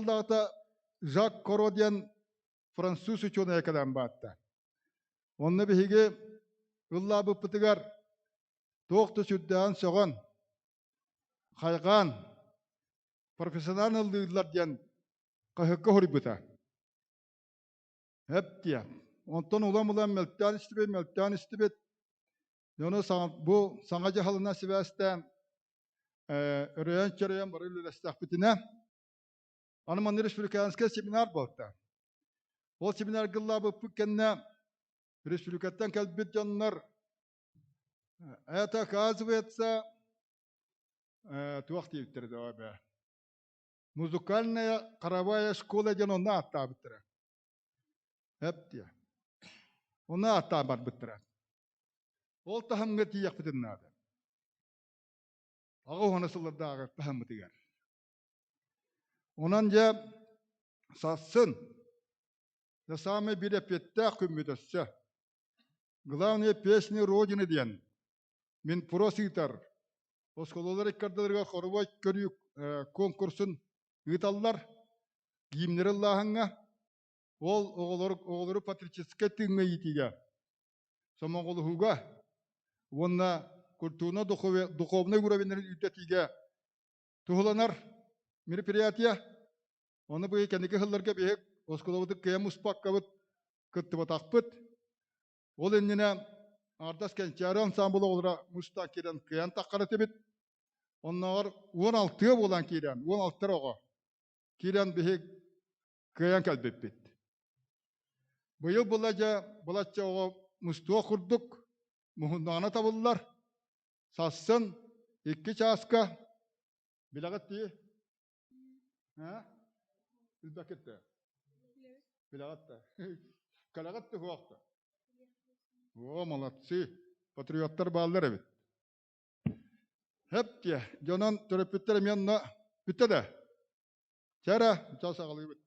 сыллааҕыта Жак Коро диэн француз учуонайа кэлэн баатта. Онно биһиги ыллаабыппытыгар туох да сүрдээҕин сөҕөн, хайҕаан, профессионально ыллыыллар диэн хаһыакка суруйбута. Эп диэн. Онтон улам-улам мөлтөөн истибит, мөлтөөн истибит. Ону бу саҥа дьаһалынан сибээстээн өрөйөн-чөрөйөн бары үлэлэстэхпитинэ, аны манна республиканскай семинар буолта. Ол семинарга ыллаабыппыт кэннэ республикаттан кэлбит дьоннор это оказывается туох диэбиттэрэ да бээ музыкальная хоровая школа диэн онно ааттаабыттара. Эп диэ. Онно ааттаан барбыттара. Ол таһымҥа тиийиэхпитин наада. Аҕа уһана сыллардааҕы таһыммытыгар. Онон дьэ сассын дьэ саамай биир эппиэттээх күммүт өссө. Главные песни Родины диэн Минпрос ыытар оскуолалар иккардыларыгар хоровой көрүү конкурсун ыыталлар. Гимнери ыллааһыҥҥа ол оҕолору, оҕолору патриотическай тыыҥҥа иитиигэ, сомоҕолоһууга уонна культурно духовнай уровеннарын үрдэтиигэ туһуланар мероприятие. Ону быйыл кэнники сылларга биһик оскуолабытын кыайан муспаккабыт, кыттыбатахпыт. Ол иннинэ аҥардас Кэнчээри ансаамбыл оҕолоро муста киирэн кыайан таххар этибит. Оннооҕор уон алтыа буолан киирэн, уон алтар оҕо киирэн биһик кыайан кэлбиппит. Быйыл була дьэ балачча оҕо мустуох курдук муһуннаҕына табыллар. Сассын икки чааска билэҕит дии? Аа? Билбэккит да? Билэҕит да? Кэлэҕит да суох да? О, молодцы! Патриоттар бааллар эбит. Хэп диэ, дьонон төрөппүттэр эмиэ онно бүттэ да? Чэ эрэ, чэ саҕалыыбыт.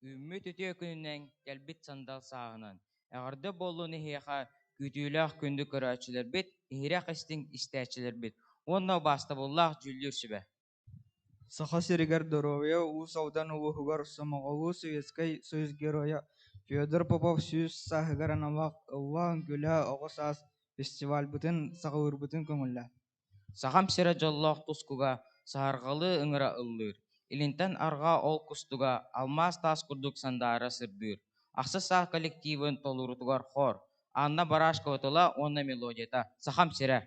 Үүммүт үтүө күнүнэн, кэлбит сандал сааһынан, эҕэрдэ буоллун эһиэхэ, күүтүүлээх күндү көрөөччүлэрбит, иһирэх истиҥ истээччилэрбит уонна убаастабыллаах дьүүллүүр сүбэ. Саха сиригэр доруобуйа Уус Алдан улууһугар Сомоҕолуу Советскай Союз Геройа Федор Попов сүүс сааһыгар аналлаах «Ыллаа, үҥкүүлээ, оҕо саас» фестивальбытын саҕалыырбытын көҥүллээ. Сахам сирэ дьоллоох тускуга саһарҕалыы ыҥыра ыллыыр, илинтэн арҕаа ол кустуга алмаас таас курдук сандаара сырдыыр. Ахсыс саа коллективын толоруутугар хор, Анна Барашкова тыла уонна мелодията «Сахам сирэ»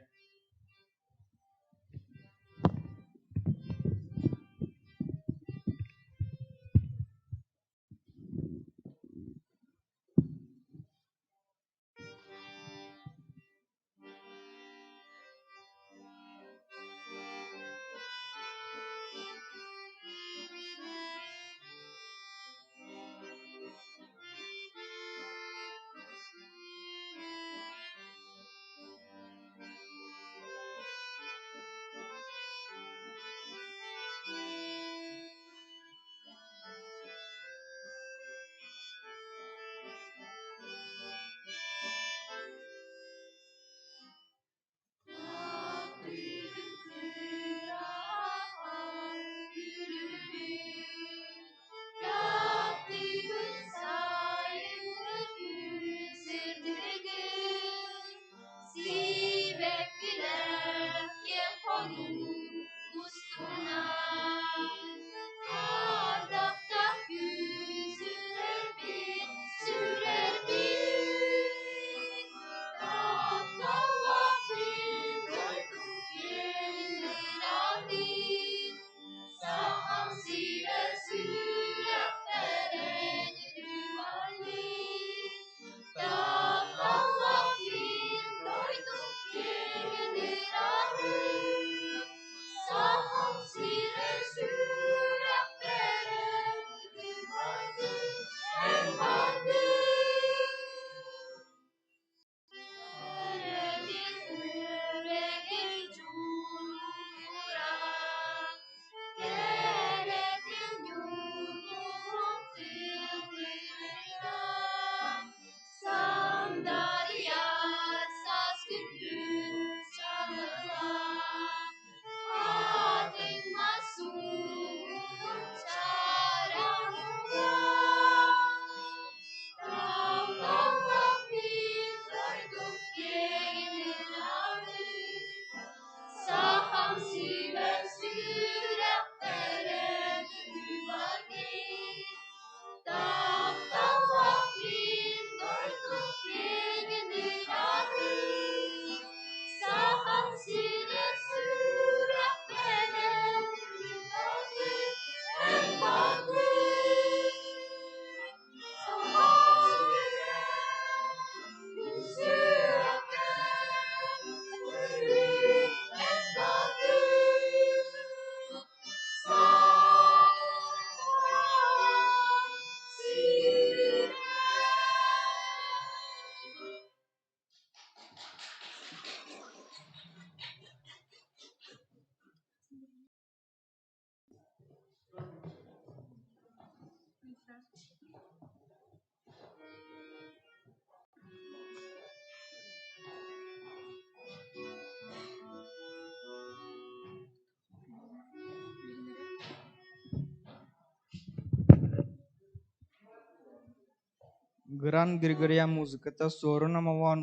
Гран Григорян музыката Суорун Омоллоон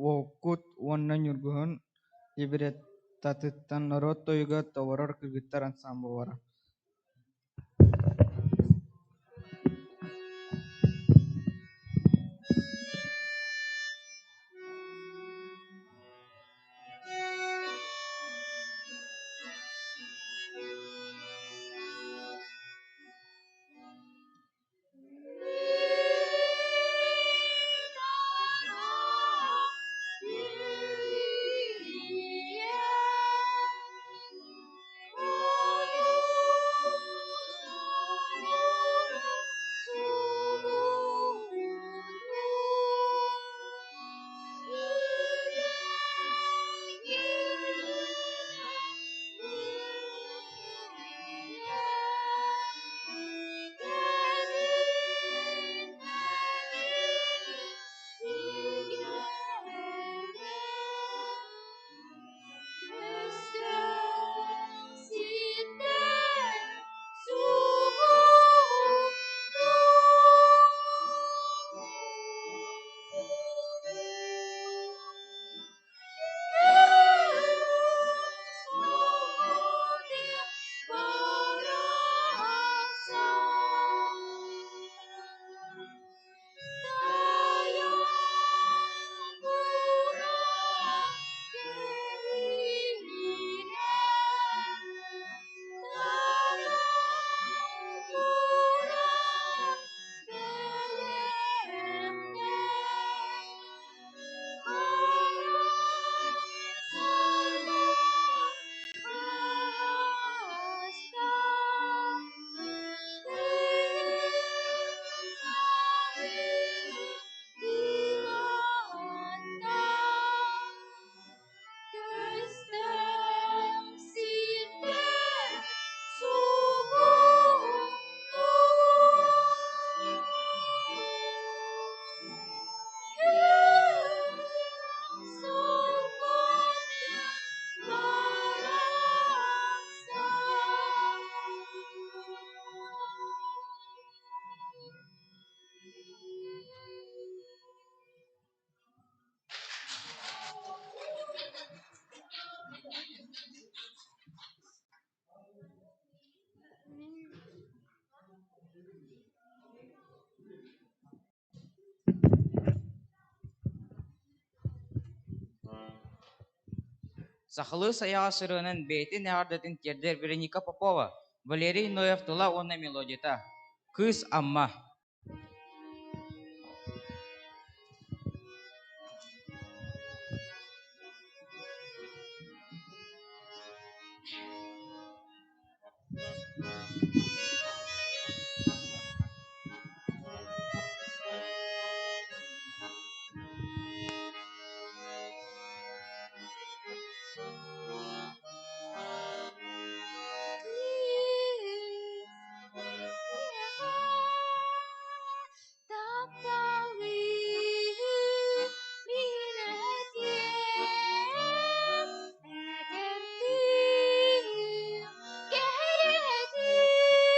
Уолкут уонна Ньургуһун либреттотыттан норуот тойуга толорор кыргыттар ансаамбыллара. Сахалыы сайаҕас ырыанан бэйэтин эҕэрдэтин тиэрдэр Вероника Попова, Валерий Ноев тыла уонна мелодията «Кыыс Амма». Тапталыы мин этэрдиим, кэһэрэтиим.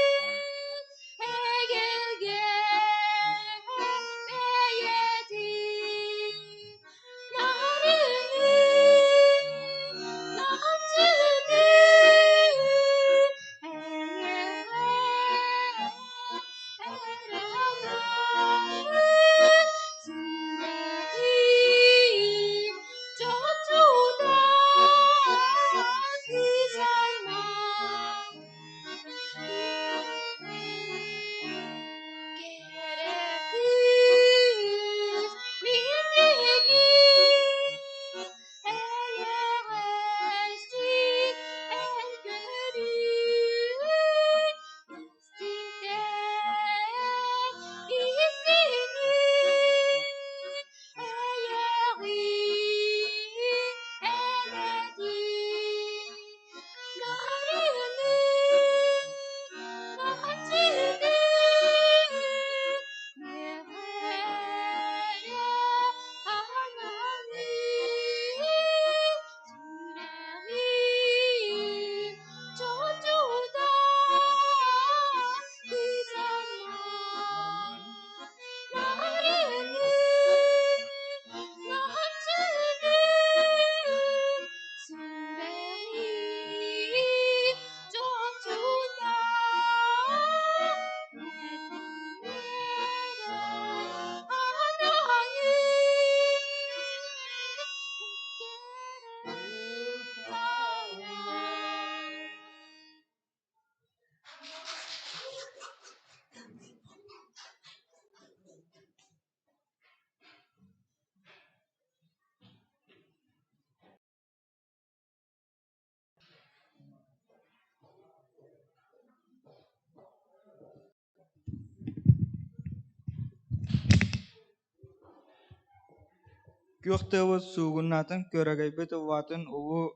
Күөх тыабыт суугунаатын, күөрэгэйбит ыллаатын, улуу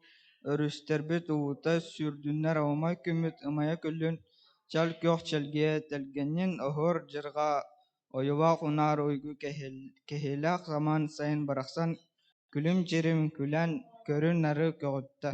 өрүстэрбит уута сүүрдүннэр, аламай күммүт ымайа күллүн, чал күөх чэлгийэ тэлгэннин, оһуор дьарҕаа ойуулаах унаар уйгу кэһиилээх самаан сайын барахсан күлүм-дьирим күлэн, көрү-нары көҕүттэ.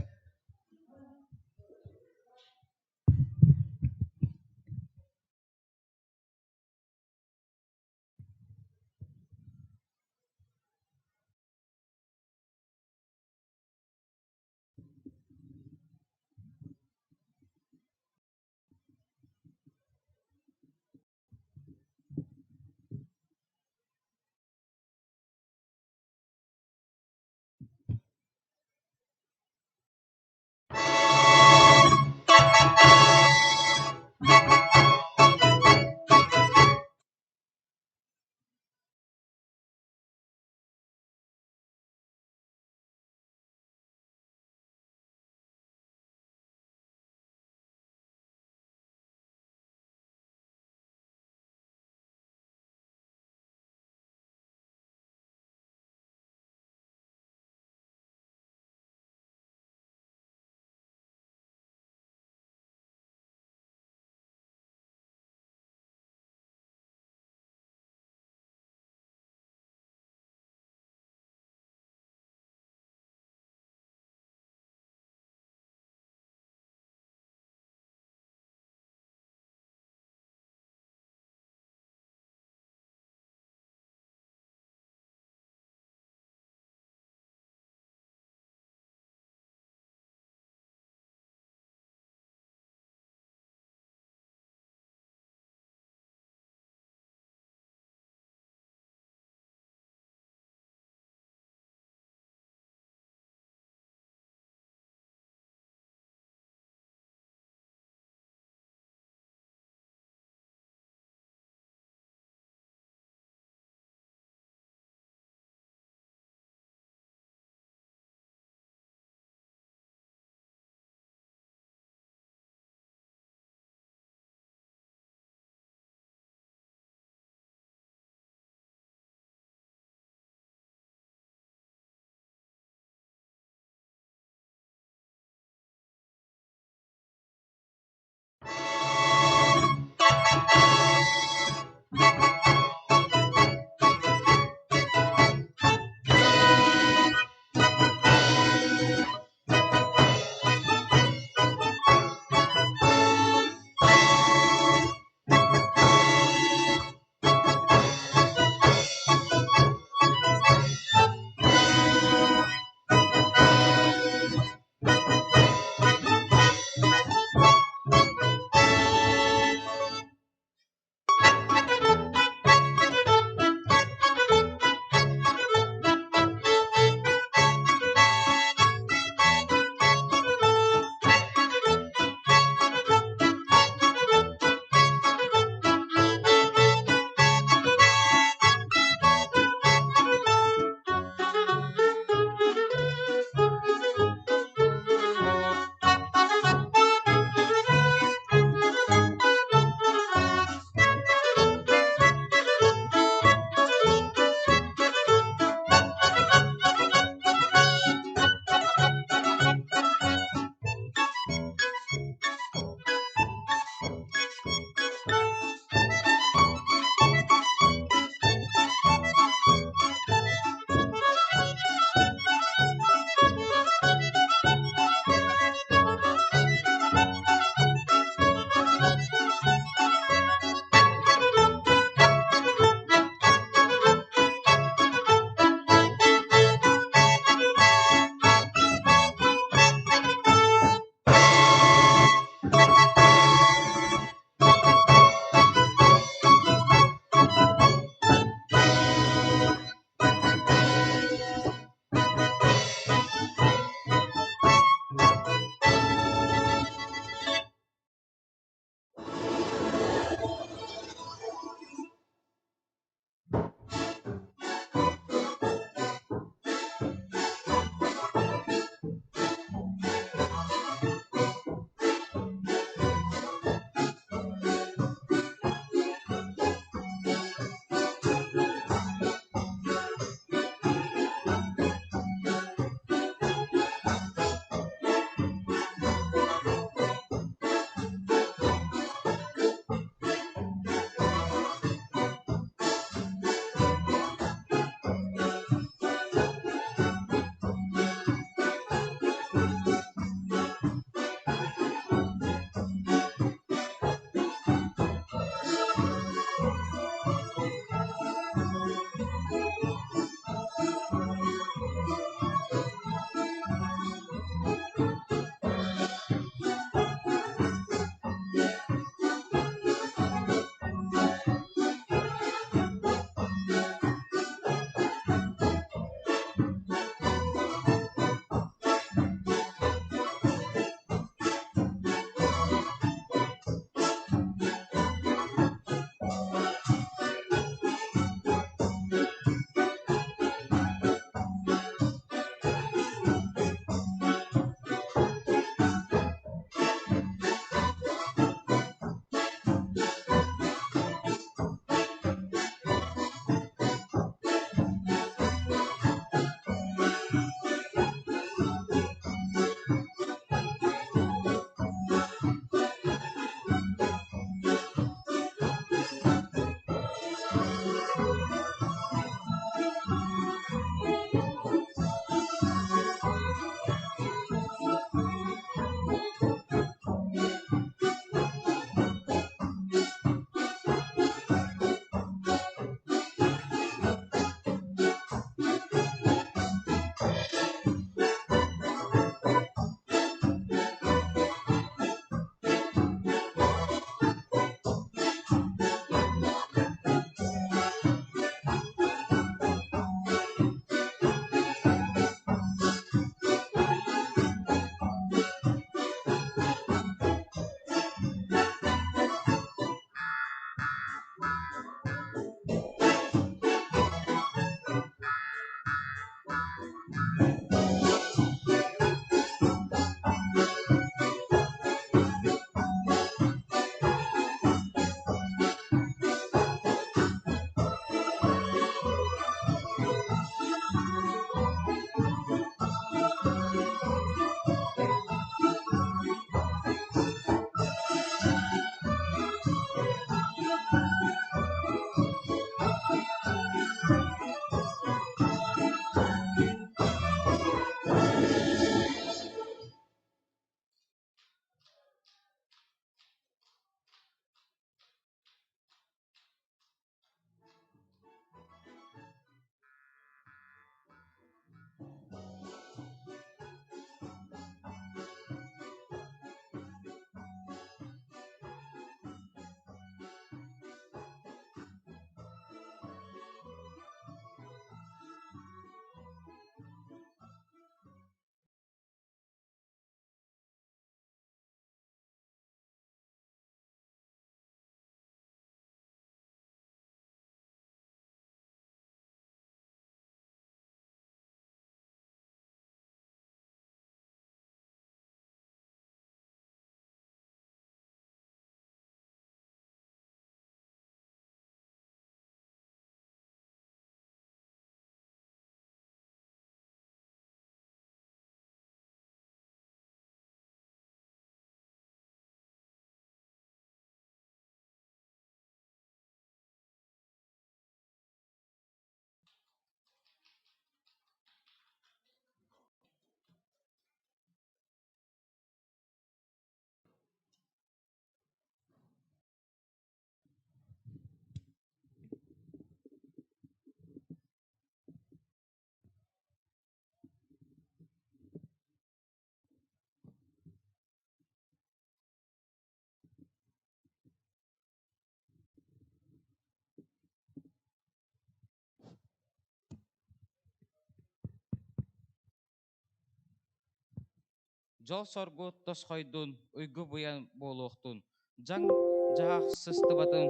Дьол-соргу тосхойдун, уйгу-быйаҥ буолуохтун, дьаҥ-дьаһах сыстыбатын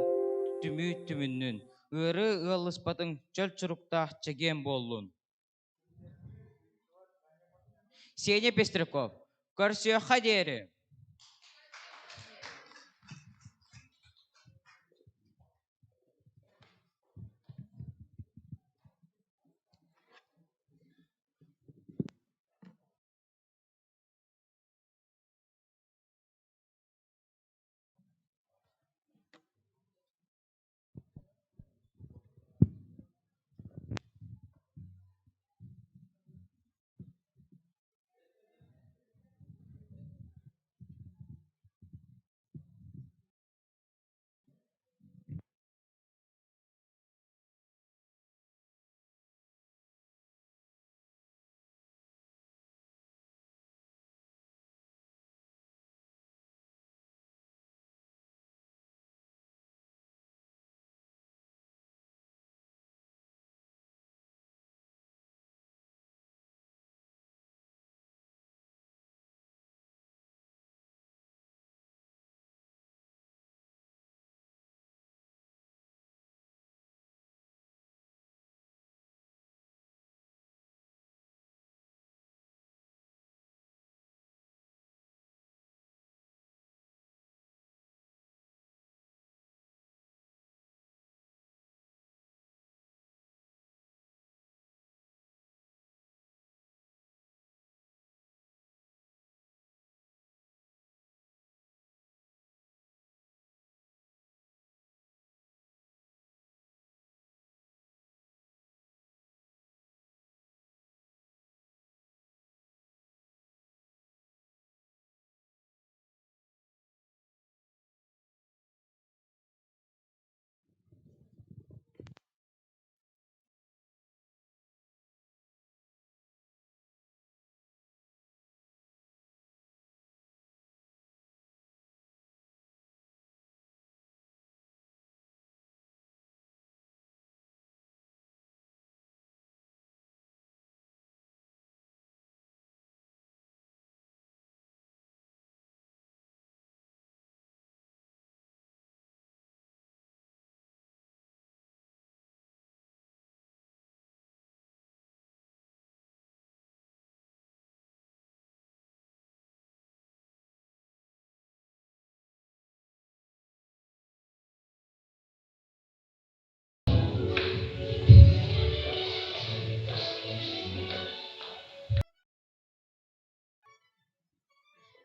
түмүү түмүннүн, ыарыы ыаллыспатын чөл чуруктаах чэгиэн буоллун. Сеня Пестряков, көрсүөххэ диэри!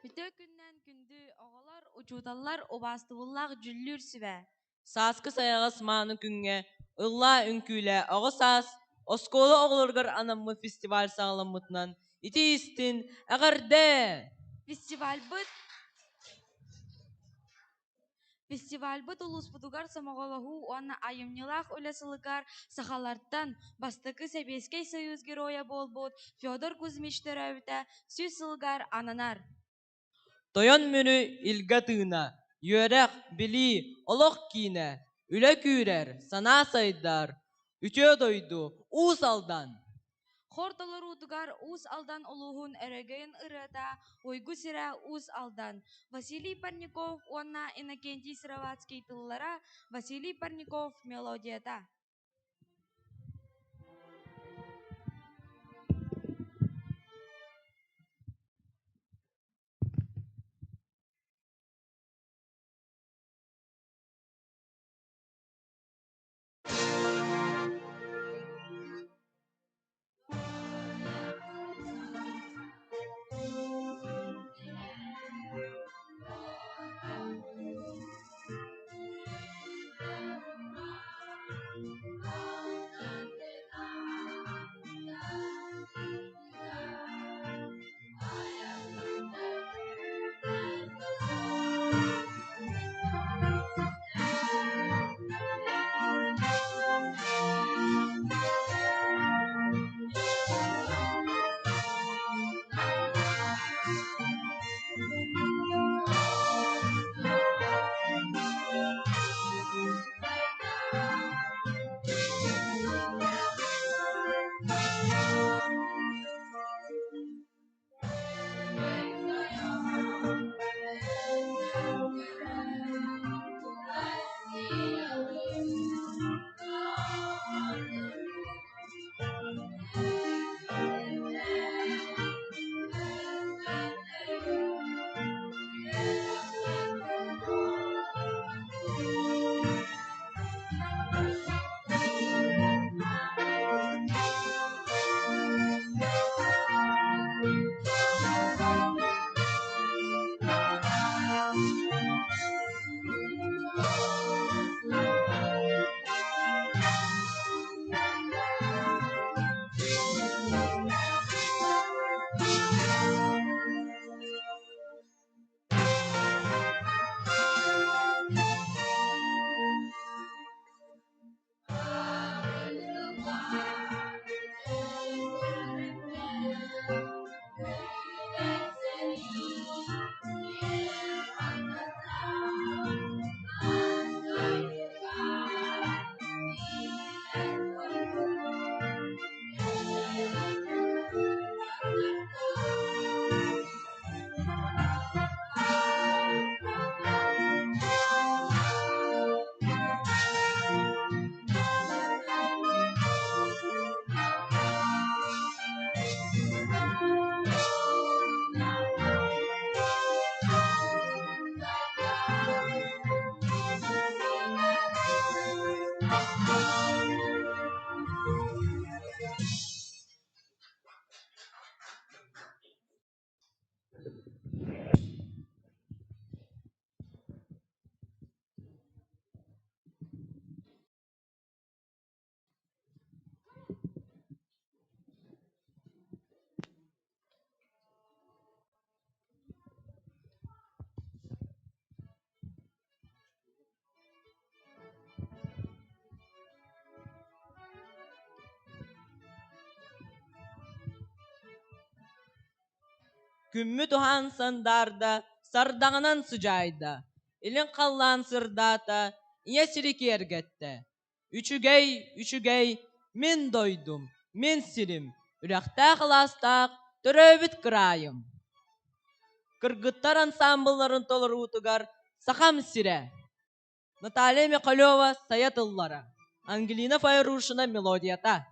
Үтүө күнүнэн күндү оҕолор, учууталлар, убаастабыллаах дьүүллүүр сүбэ! Сааскы сайаҕас мааны күҥҥэ ыллаа үҥкүүлээ оҕо саас оскуола оҕолоругар анаммыт фестиваль саҕаламмытынан итии-истин эҕэрдээ! Фестивальбыт Фестивальбыт улууспутугар сомоҕолоһуу уонна айымньылаах үлэ сылыгар сахалартан бастакы Сэбиэскэй Союз Геройа буолбут Федор Кузьмич төрөөбүтэ 100 сылыгар ананар. Тойон Мүрү илгэ тыына, үөрэх, билии, олох киинэ, үлэ күүрэр, санаа сайдар, үтүө дойду, Уус Алдан! Хор толоруутугар Уус Алдан улууһун өрөгөйүн ырыата Уйгу сирэ Уус Алдан, Василий Парников уонна Иннокентий Сыроватский тыллара, Василий Парников мелодията. Күммүт уһаан сандаарда, сардаҥанан сыдьаайда, илин халлаан сырдаата, ийэ сири киэргэттэ. Үчүгэй, үчүгэй, мин дойдум, мин сирим, үрэхтээх алаастаах төрөөбүт кыраайым. Кыргыттар ансаамбылларын толоруутугар Сахам сирэ Наталья Михалева «Сайа тыллара», Ангелина Файрушина мелодията.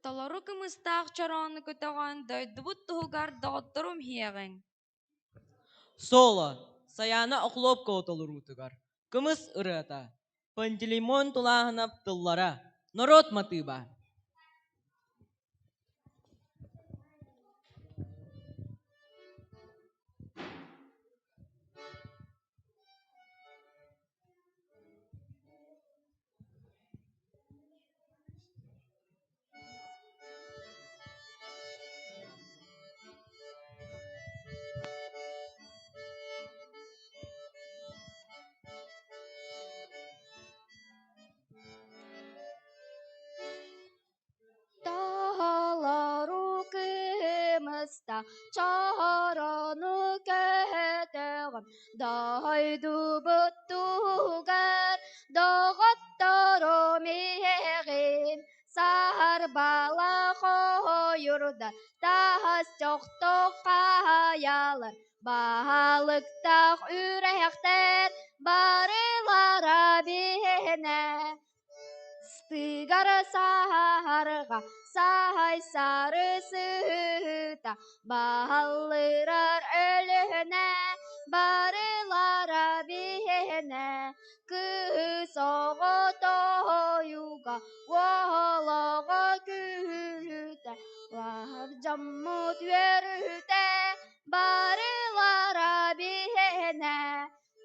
Толору кымыстаах чороону көтөҕөн дойдубут туһугар доҕотторум иһиэҕиҥ. Соло Сайаана Охлопкова толоруутугар «Кымыс ырыата», Пантелеймон Тулааһынап тыллара, норуот матыыба. Толору кымыста чорону көтөҕөн дойдубут туһугар доҕотторум иһэҕин саарбала хойурда таас чохтох хаайалар баһылыктаах үрэхтэр барылара биһинэ Стыгар саһарга саһай сары сыта баһаллырар өлүһүнэ барылара биһинэ кыыс оҕо тоойуга уол оҕо күлүүтэ бар дьоммут үөрүүтэ барылара биһинэ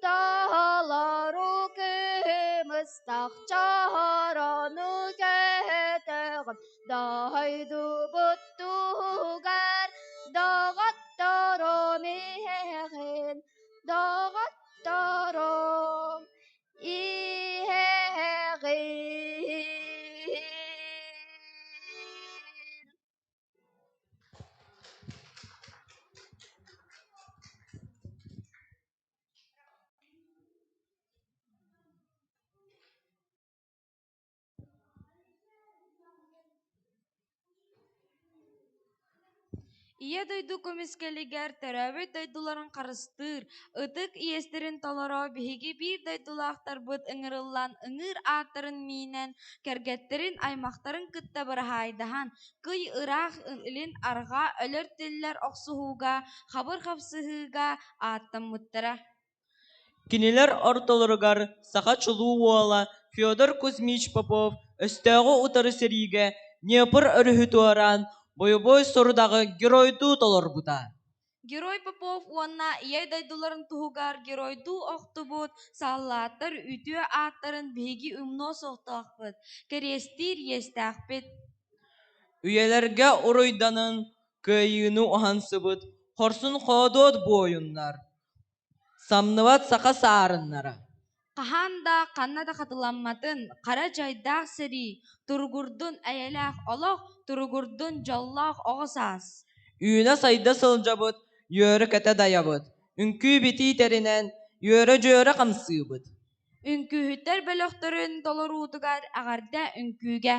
Толору кымыстах чорону көтөҕөн дойдубут туһугар доҕотторум иһэҕин, доҕотторум иһэҕин. Ийэ дойду көмүскэлигэр төрөөбүт дойдуларын харыстыыр, ытык иэстэрин толоро биһиги биир дойдулаахтарбыт ыҥырыллан ыҥыыр ааттарын миинэн, кэргэттэрин, аймахтарын кытта быраһаайдаһан, кый ыраах илин арҕаа өлөр-тиллэр охсуһууга, хабыр хапсыһыыга ааттаммыттара. Кинилэр ортолоругар саха чулуу уола Федор Кузьмич Попов өстөөҕү утары сэриигэ Днепр өрүһү туораан бойобуой сорудаҕы геройдуу толорбута. Герой Попов уонна Ийэ дойдуларын туһугар геройдуу охтубут саллааттар үтүө ааттарын биһиги умнуо суохтаахпыт, кэриэстиир иэстээхпит. Үйэлэргэ уруйданан кыайыыны уһансыбыт хорсун-хоодуот буойуннар, самныбат саха саарыннара. Хаһан да, ханна да хатыламматын хара дьайдаах сэрии, туругурдун эйэлээх олох, туругурдун дьоллоох оҕо саас. Үүнэ-сайда сылдьабыт, үөрэ-көтө дайабыт, үҥкүү-битии тэринэн, үөрэ-дьүөрэ хамсыыбыт. Үҥкүүһүттэр бөлөхтөрүн толоруутугар эҕэрдэ үҥкүүгэ.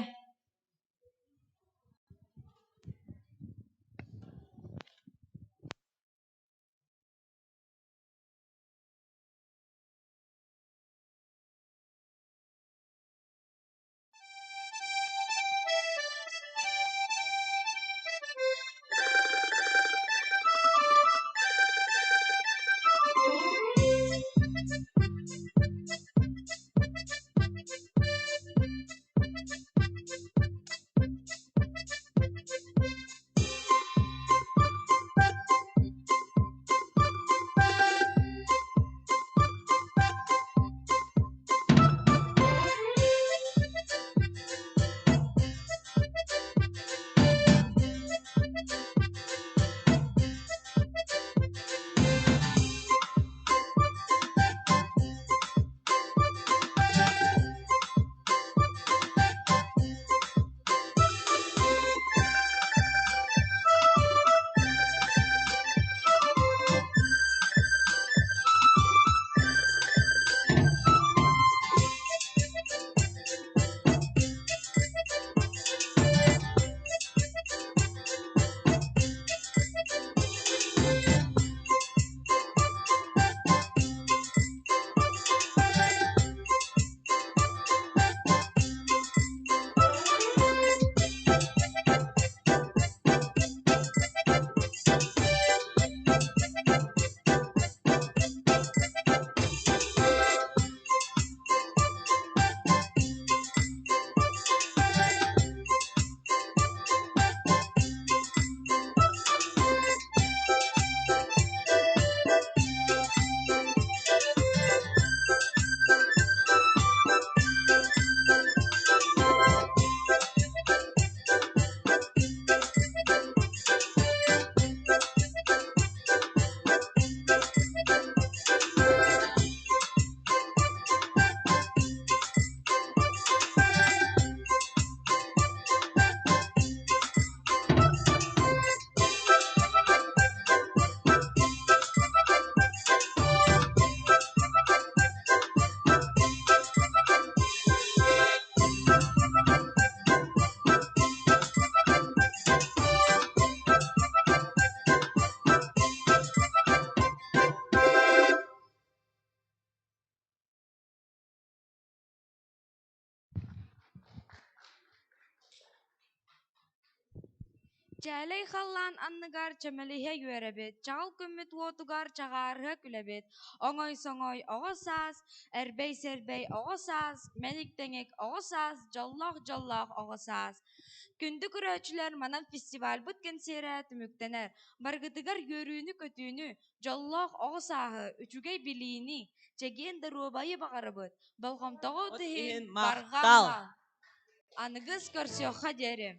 Чээлэй халлаан анныгар чэмэлиһэ үөрэбит, чаҕыл күммүт уотугар чаҕаарыһа күлэбит, оҥой-соҥой оҕо саас, эрбэй-сэрбэй оҕо саас, мэник-тэҥик оҕо саас, дьоллоох-дьоллоох оҕо саас. Күндү көрөөччүлэр, манан фестивальбыт кэнсиэрэ түмүктэнэр. Барыгытыгар үөрүүнү-көтүүнү, дьоллоох оҕо сааһы, үчүгэй билиини, чэгиэн доруобайы баҕарабыт. Болҕомтоҕут иһин барҕа Аныгыс көрсүөххэ диэри.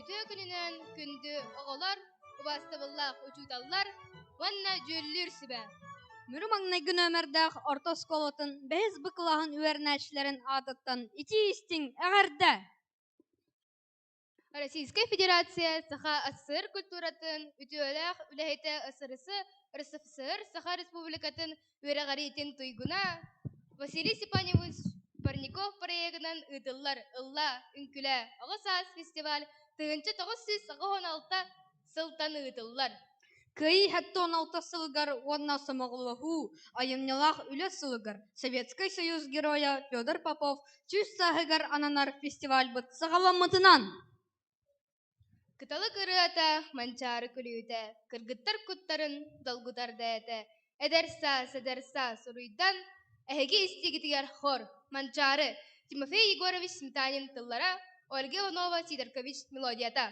Үтүө күнүнэн күндү оҕолор, убаастабыллаах учууталлар уонна дьүүллүүр сүбэ. Мүрү маҥнайгы нүөмэрдээх орто оскуолатын бэһис Б кылааһын үөрэнээччилэрин аатыттан итии-истиҥ эҕэрдэ! Российскай Федерация Саха АССР культуратын үтүөлээх үлэһитэ СРС РСФСР Саха Республикатын үөрэҕириитин туйгуна Василий Степанович Парников проегынан ыытыллар «Ылла, үҥкүлэ, оҕо саас» фестиваль 1986 сылтан ыытыллар. Кыайыы 76 сылыгар уонна сомоҕолоһуу айымньылаах үлэ сылыгар Советскай Союз Геройа Федор Попов 100 сааһыгар ананар фестивальбыт саҕаламмытынан! Кыталык ырыата, манчаары күлүүтэ, кыргыттар куттарын долгутар да этэ. Эдэр саас, эдэр саас суруйдан, эһиги истиигитигэр хор, Манчаары, Тимофей Егорович Сметанин тыллара, Ольга Иванова Сидоркович мелодията.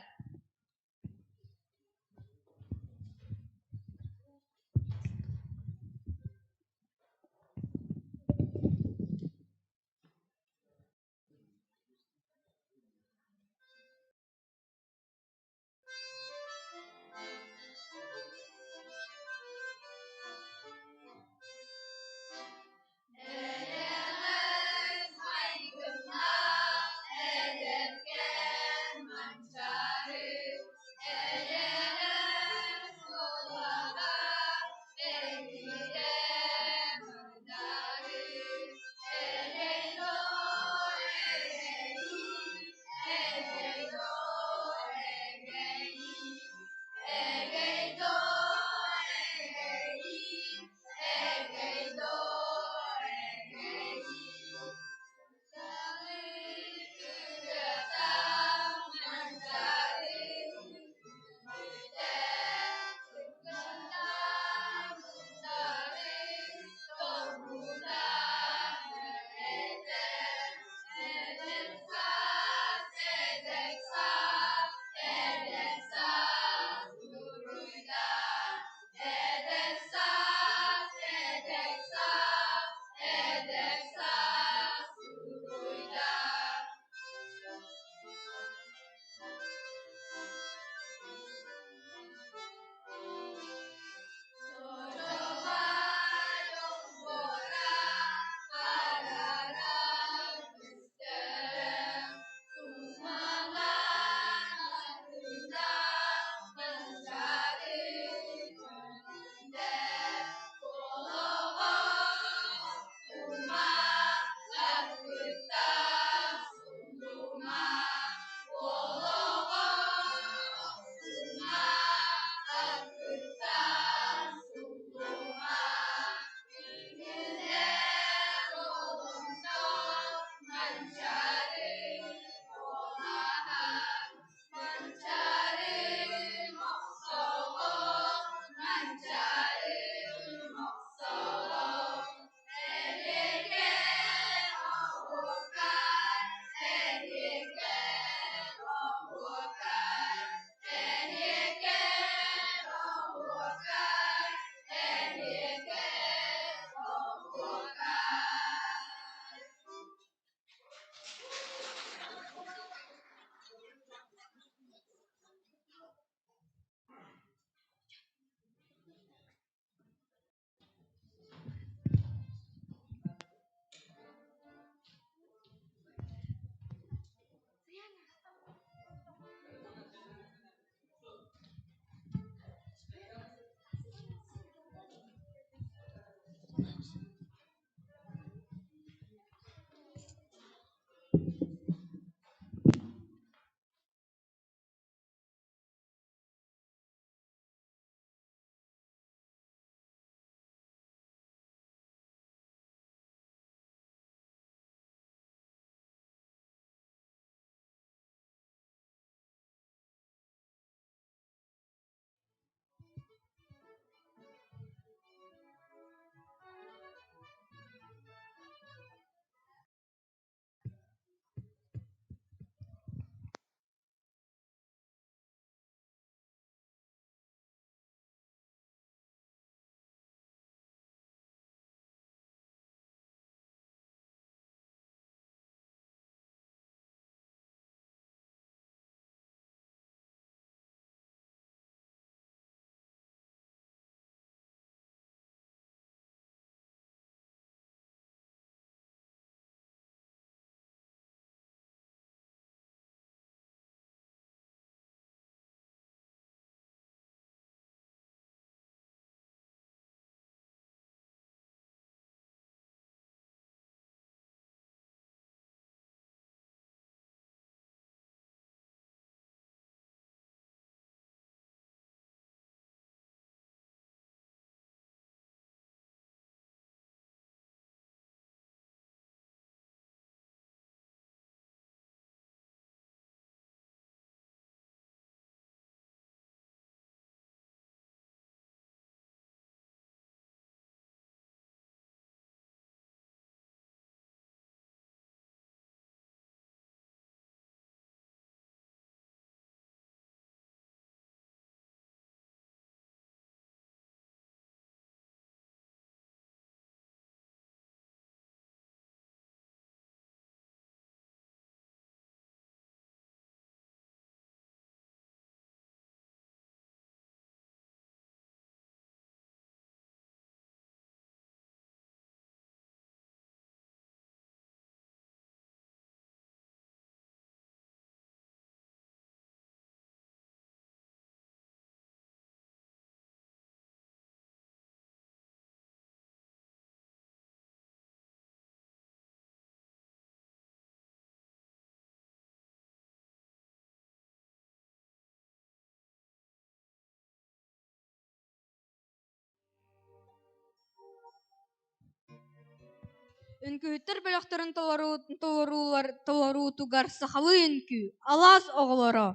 Эйэҕэс майгыннаах эдэркээн Манчаары. Үҥкүүһүттэр бөлөхтөрүн толоруутугар сахалыы үҥкүү «Алаас оҕолоро»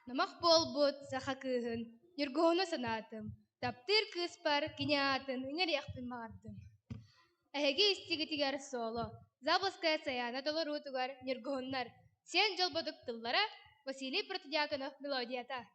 Номох буолбут саха кыыһын Ньургуһуну санаатым, таптыыр кыыспар кини аатын ыҥырыахпын баҕардым. Эһиги истигитигэр соло, Заболоцкая Сайаана толоруутугар ньургуһуннар, сиэн дьолбодук тыллара. Василий Протодьяконов мелодията.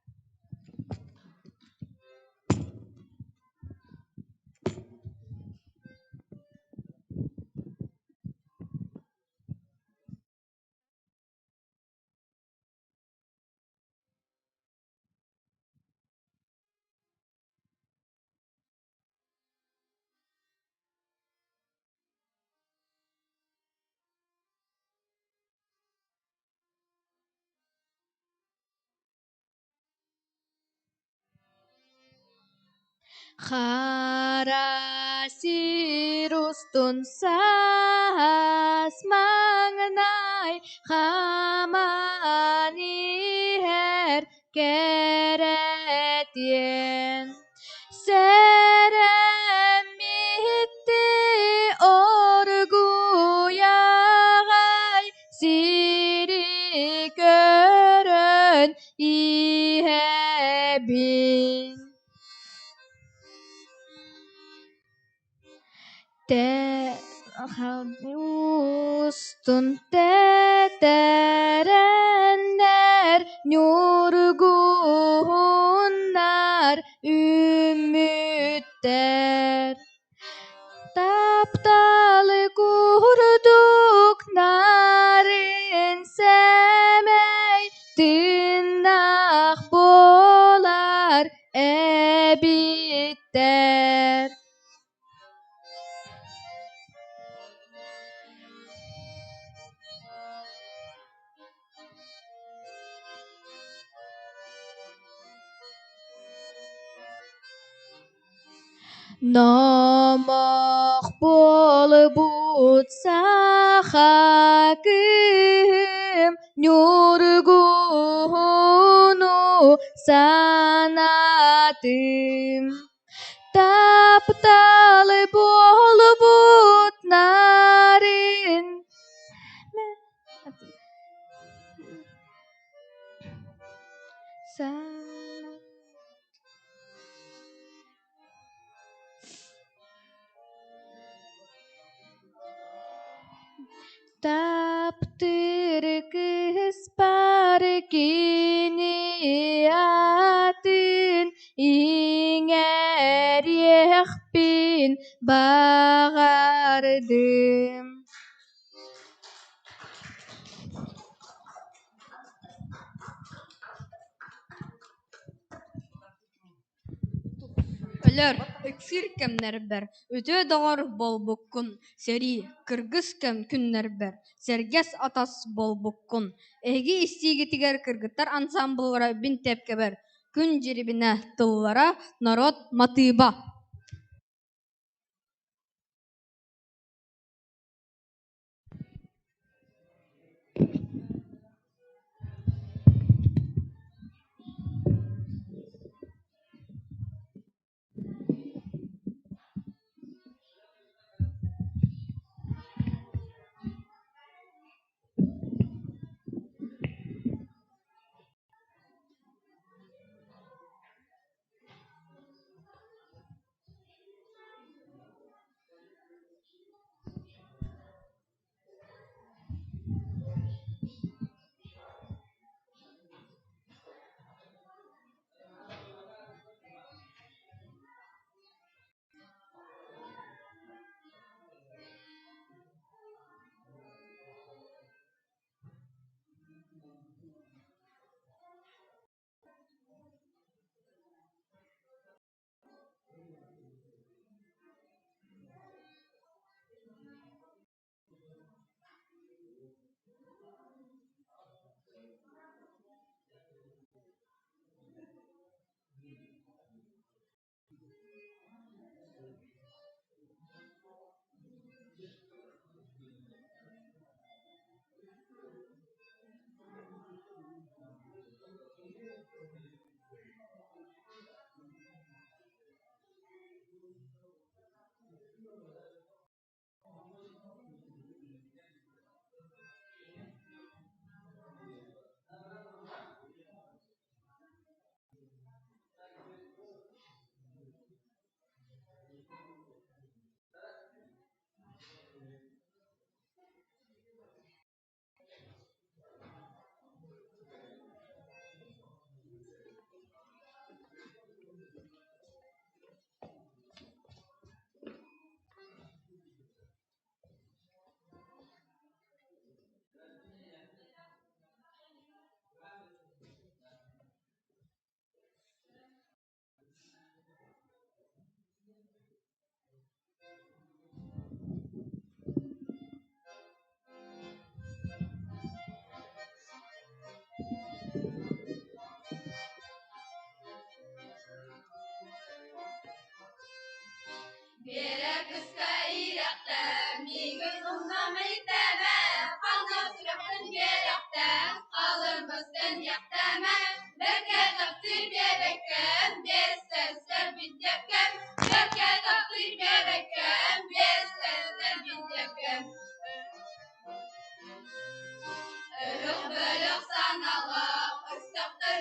Хара сир устун саас маҥнай хаман иһэр кэрэтиэн Сэрэммитти оргуйаҕай сири көрөн иһэбин. Устун тэтэрэннэр ньургуһуннар үүммүттэр Тапталы курдук нарын сэмэй тыыннаах буолар эбиттэр. Номох буолбут саха кыыһым ньургуһуну санаатым. Таптал буолбут нарын Таптыыр кыыспар кини аатын иҥэриэхпин баҕардым. Өлөр, ыксыыр кэмнэрбэр үтүө доҕор буолбуккун, сэрии, кыргыс кэм күннэрбэр сэргэс атас буолбуккун. Эһиги истиигитигэр кыргыттар ансаамбыллара бинтиэпкэбэр Күн Дьирибинэ тыллара, норуот матыыба.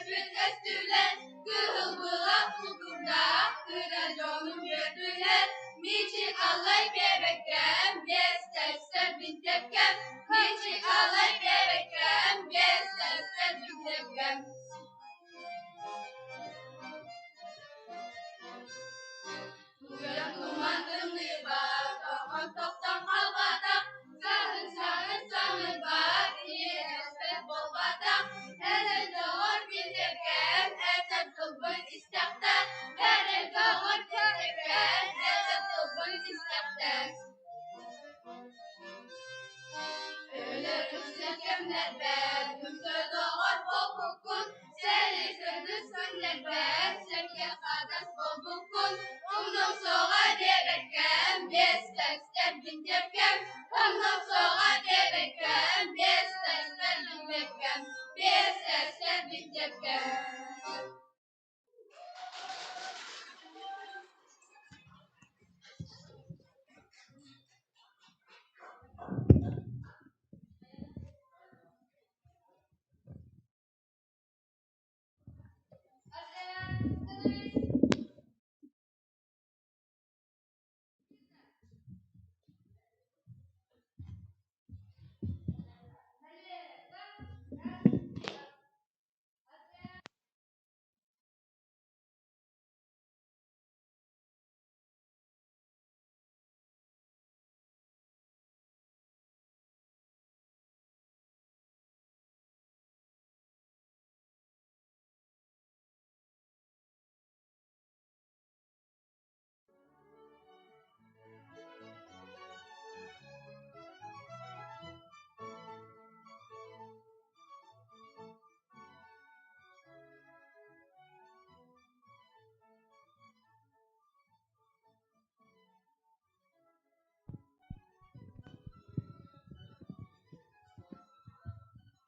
Үөрбүт өстүлэр, кыһыл былаах култуурдаах кыра дьонум үөрдүлэр. Мичик аллай биэбэккэм, биэс тэстэр бинтэпкэм, Мичик аллай биэбэккэм, биэс тэстэр бинтэпкэм. Тууйан туман тымныйбат, тоҕон тохтон халбатах, саһын саһын саҥырбат, иэдэспэт буолбатах, эрэл доҕор билбэккэм, этэр тылбын истэхтэ, эрэл доҕор билбэккэм, этэр тылбын истэхтэ. Өлөр үксүн кэмнэрбэр, күндү доҕор буолбуккун, Сэрии сырдыс күннэрбэр, сэргэ хатас буолбуккун, Умнуом суоҕа диэбэккэм, биэс тэстэрбин диэбиккэм, Умнуом суоҕа диэбэккэм, биэс тэстэрбин диэбиккэм, биэс тэстэрбин диэбиккэм.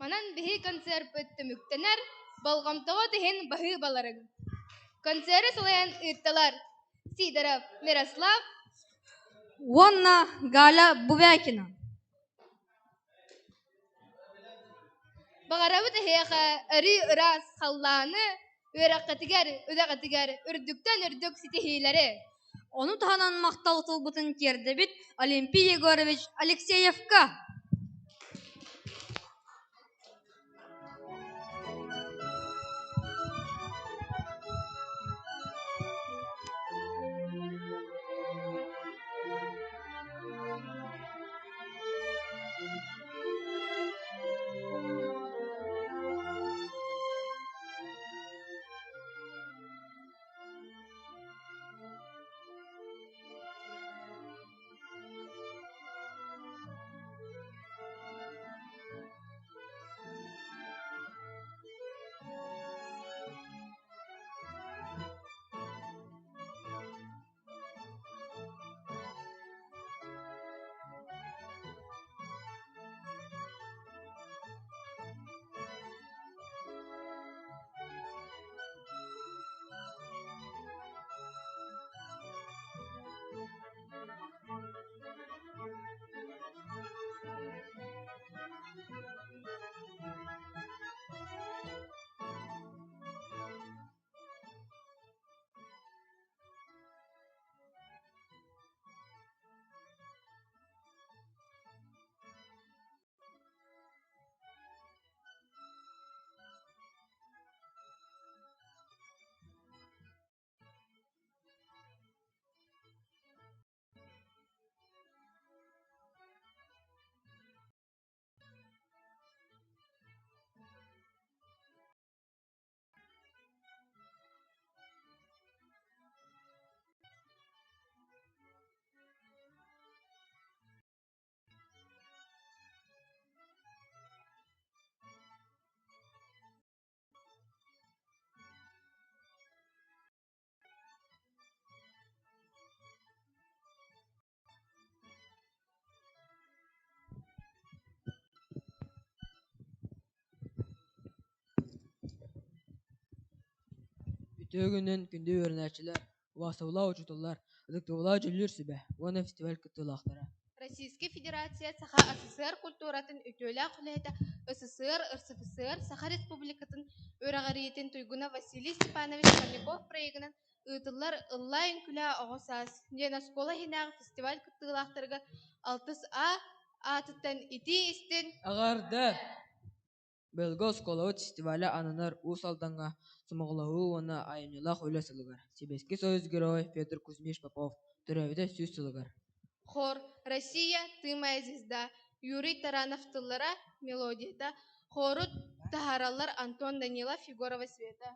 Манан биһи концерпыт түмүктэнэр, болҕомтоҕут иһин баһыыбаларыҥ. Концеры салайан ыыттылар Сидоров Мирослав уонна Галя Бубякина. Баҕарабыт эһиэхэ өрүү ыраас халлааны, үөрэххитигэр, үлэҕитигэр үрдүктэн үрдүк ситиһиилэри. Ону таһынан махтал тылбытын тиэрдэбит Олимпий Егорович Алексеевка. Үтүө күнүнэн күндү үөрэнээччилэр, убаастабыллаах учууталлар, ытыктабыллаах дьүүллүүр сүбэ уонна фестиваль кыттыылаахтара. Российскай Федерация Саха СССР культуратын үтүөлээх үлэһитэ СССР, РСФСР, Саха Республикатын үөрэҕириитин туйгуна Василий Степанович Парников проегынан ыытыллар «Ыллаа үҥкүүлээ оҕо саас» диэн оскуола иһинээҕи фестиваль кыттыылаахтарыгар алтыс А аатыттан итии-истин Эҕэрдэ! Быйылгы оскуолабыт фестиваля ананар Уус Алдаҥҥа сомоҕолоһуу уонна айымньылаах үлэ сылыгар, Сэбиэскэй Союз Геройа Федор Кузьмич Попов төрөөбүтэ сүүс сылыгар. Хор «Россия, ты моя звезда» Юрий Таранов тыллара, мелодията, хору таһаараллар Антон Данилов, Егорова Света.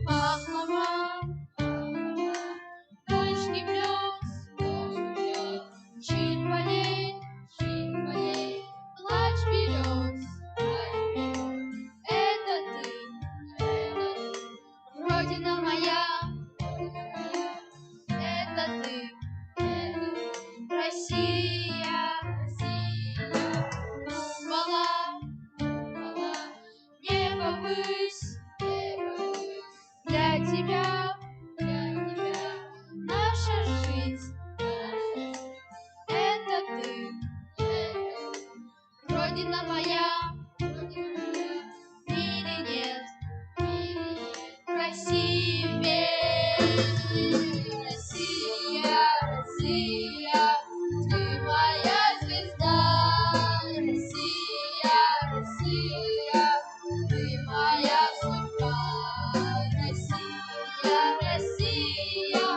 Пахлава, вышний блюз, чит полей, плач берез. Это ты, Родина моя, это ты, Россия, Думала, небо ввысь, для тебя, наша жизнь, это ты, Родина моя, в мире нет красивее. Россия, Россия, ты моя звезда. Россия, Россия, ты моя судьба. Россия, Россия,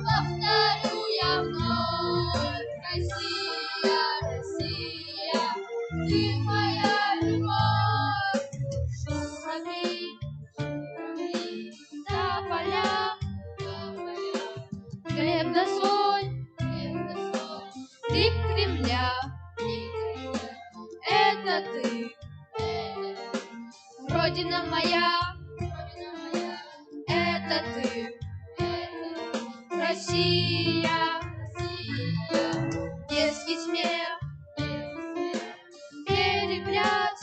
повторю я вновь. Россия, Россия, ты моя любовь. Журавли, тополя, хлеб да соль, крик Кремля, это ты, Родина моя, это ты, Россия, детский смех, перепляс,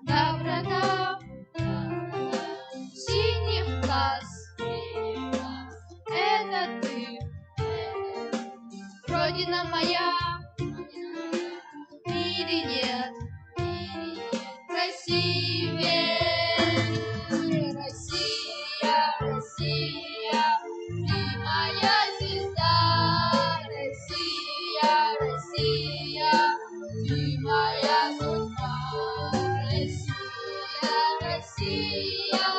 доброта синих глаз, это ты, Родина моя, в мире нет красивее. Россия, Россия, ты моя звезда. Россия, Россия, ты моя судьба. Россия, Россия,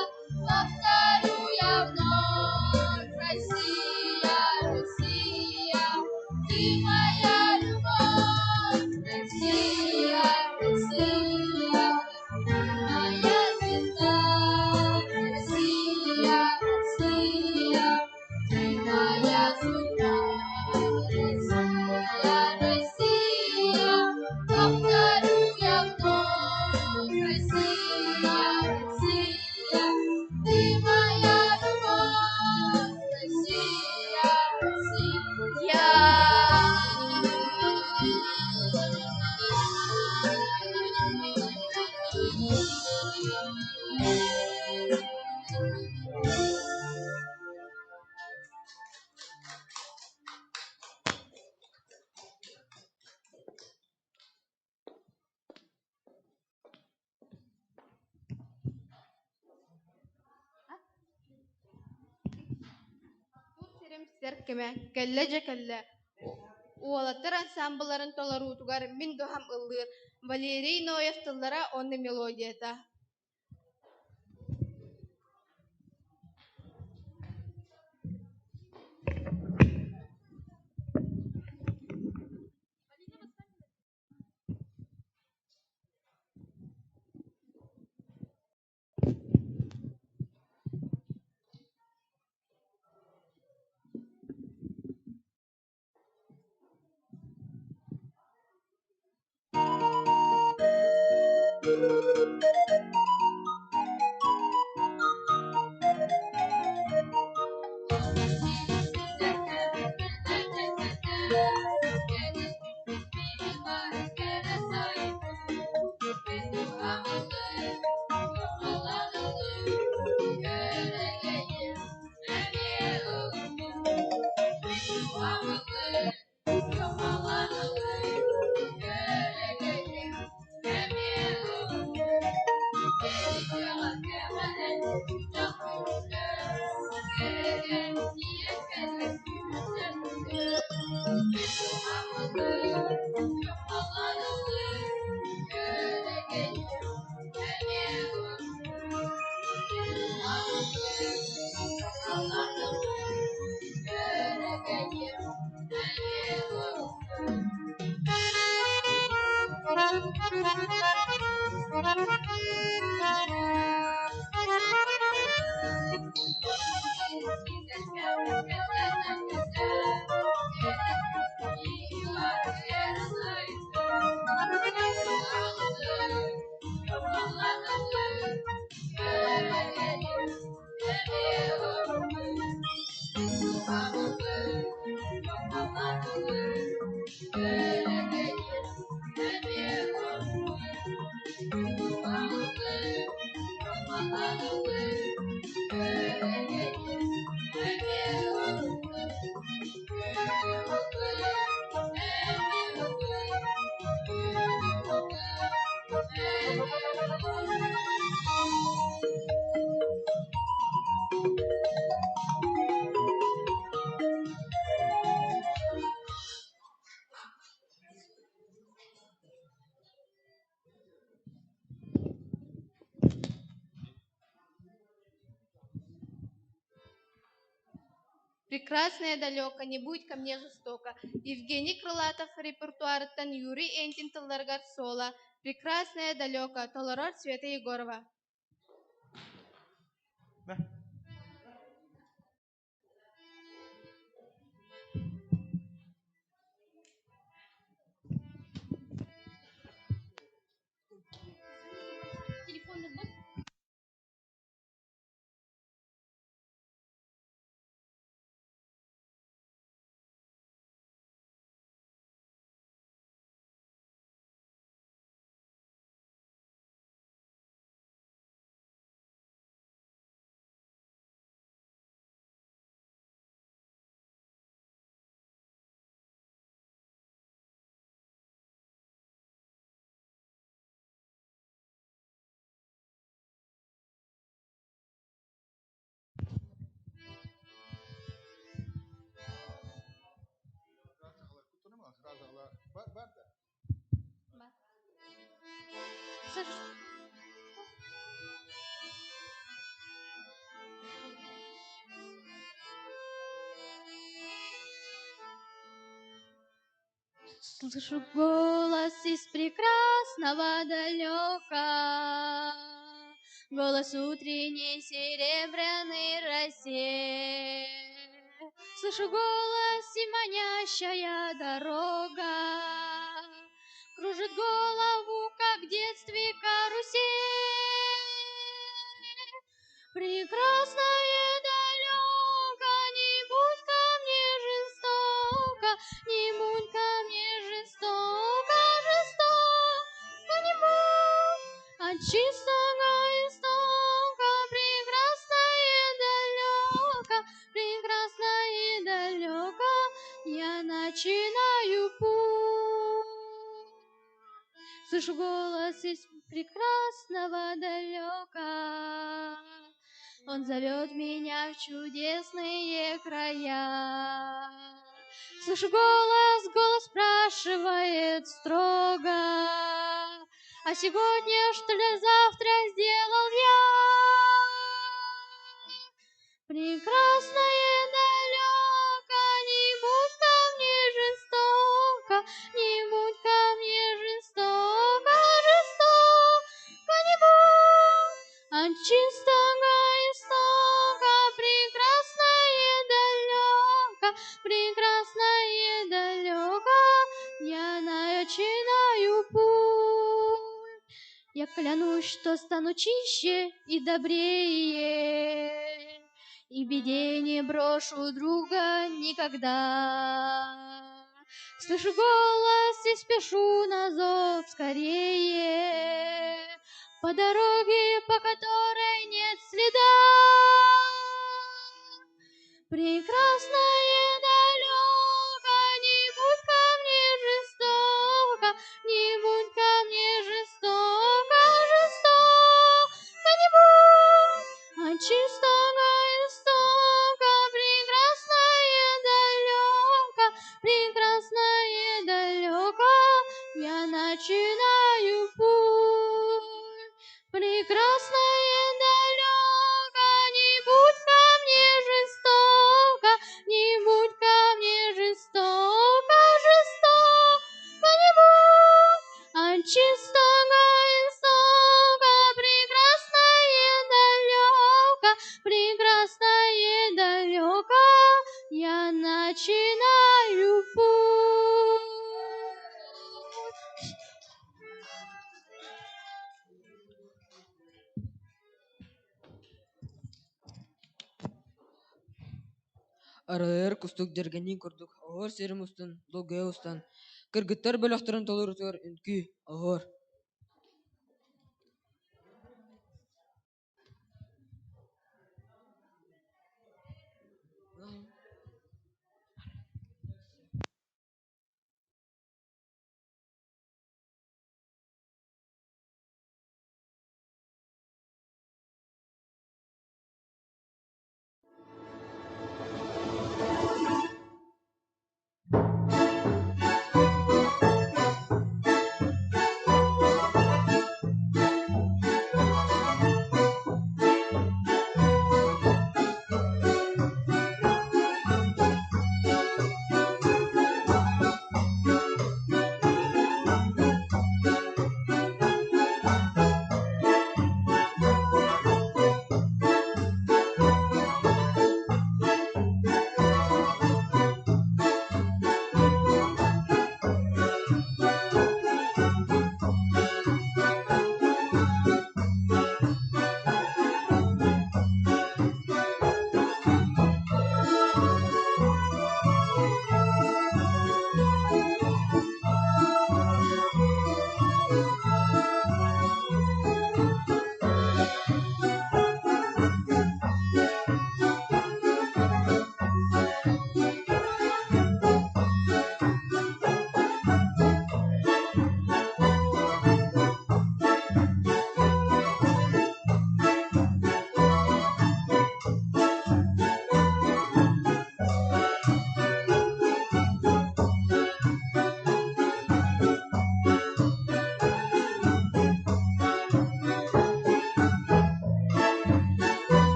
повторю я вновь. Россия, Россия, ты моя любовь. Россия, Россия, ты моя звезда. Россия, Россия, ты моя судьба. Россия, Россия, повторю я вновь. Россия, Россия, ты моя любовь. Россия, Россия. кэмэ кэллэ дьэ кэллэ. Уолаттар ансаамбылларын толоруутугар мин дууһам ыллыыр Валерий Ноев тыллара уонна мелодията. Прекрасное далеко, не будь ко мне жестоко. Евгений Крылатов репертуарыттан Юрий Энтин тылларыгар суола «Прекрасное далеко» толорор Света Егорова. Слышу голос из прекрасного далека, Голос утренней серебряной росе. Слышу голос и манящая дорога Кружит голову, как в детстве карусель. Прекрасное далеко, не будь ко мне жестоко, не будь ко мне жестоко, жестоко не будь. От чистого истока прекрасное далеко, прекрасное далеко, я начинаю путь. Слышу голос из прекрасного далека. Он зовет меня в чудесные края. Слышу голос, голос спрашивает строго, А сегодня, что ли, завтра сделал я? Прекрасное далеко, не будь ко мне жестоко, не будь ко мне жестоко, жестоко не будь. От чистого истока прекрасное далеко, прекрасное далеко, я начинаю путь. Я клянусь, что стану чище и добрее, и беде не брошу друга никогда. Слышу голос и спешу на зов скорее, по дороге, по которой нет следа. Прекрасное далеко, не будь ко мне жестоко, не будь ко мне жестоко, жестоко не будь. От чистого истока прекрасное далеко, прекрасное далеко, я начинаю путь. Прекрасное далеко, не будь ко мне жестоко, не будь ко мне жестоко, жестоко не будь. От чистого истока прекрасное далеко, прекрасное далеко, я начинаю путь. Аралыйар кустук дьэргэниин курдук оһуор сирим устун долгуйа устан, кыргыттар бөлөхтөрүн толоруутугар үҥкүү, оһуор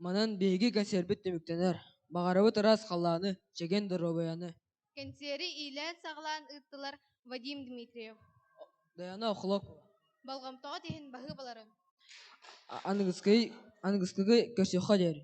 Манан биһиги кэнсиэрбит түмүктэнэр. Баҕарабыт ыраас халлааны, чэгиэн доруобуйаны. Кэнсиэри иилээн-саҕалаан ыыттылар Вадим Дмитриев. Даяна Охлопова. Болҕомтоҕут иһин баһыыбаларын. Аныгыскы, аныгыскыгы көрсүөххэ диэри.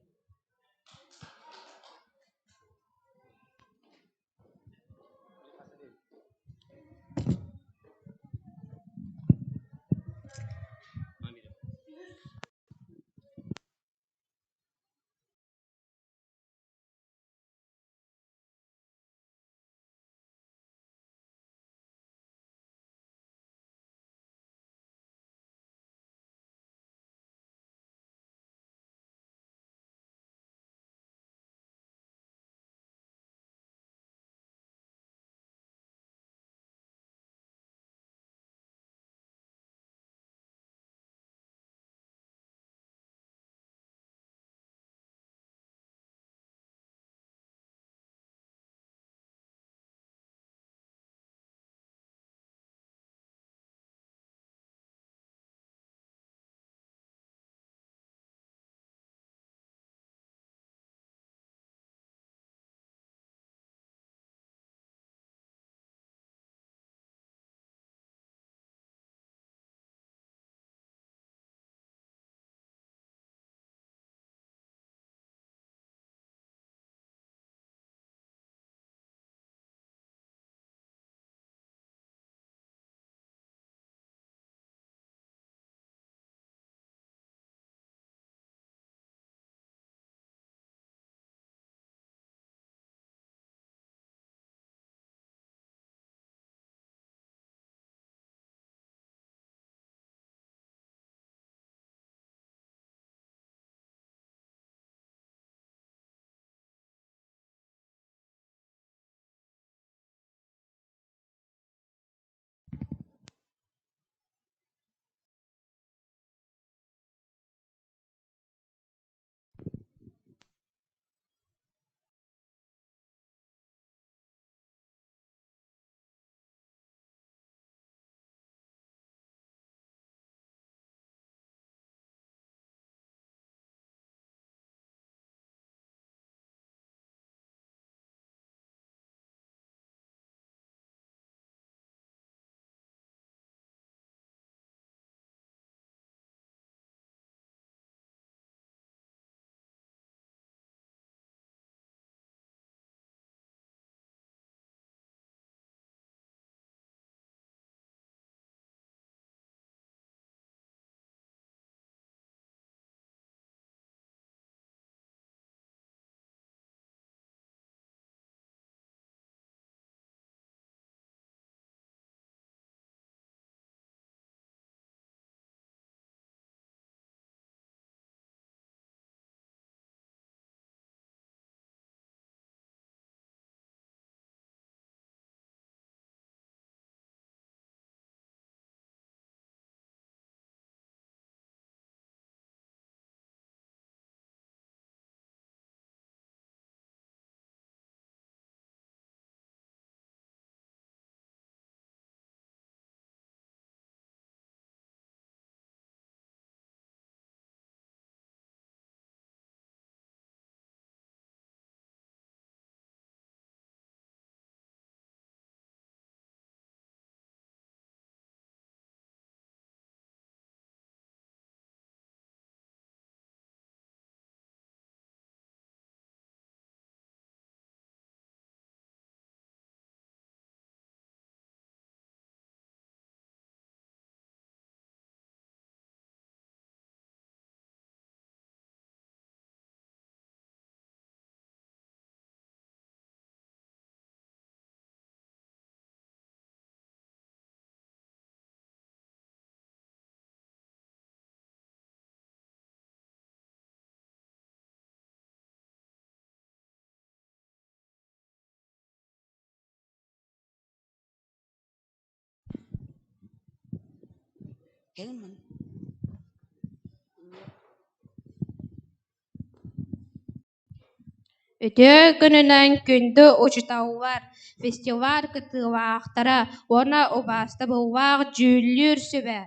Үтүө күнүнэн күндү учууталлар, фестиваль кыттыылаахтара уонна убаастабыллаах дьүүллүүр сүбэ!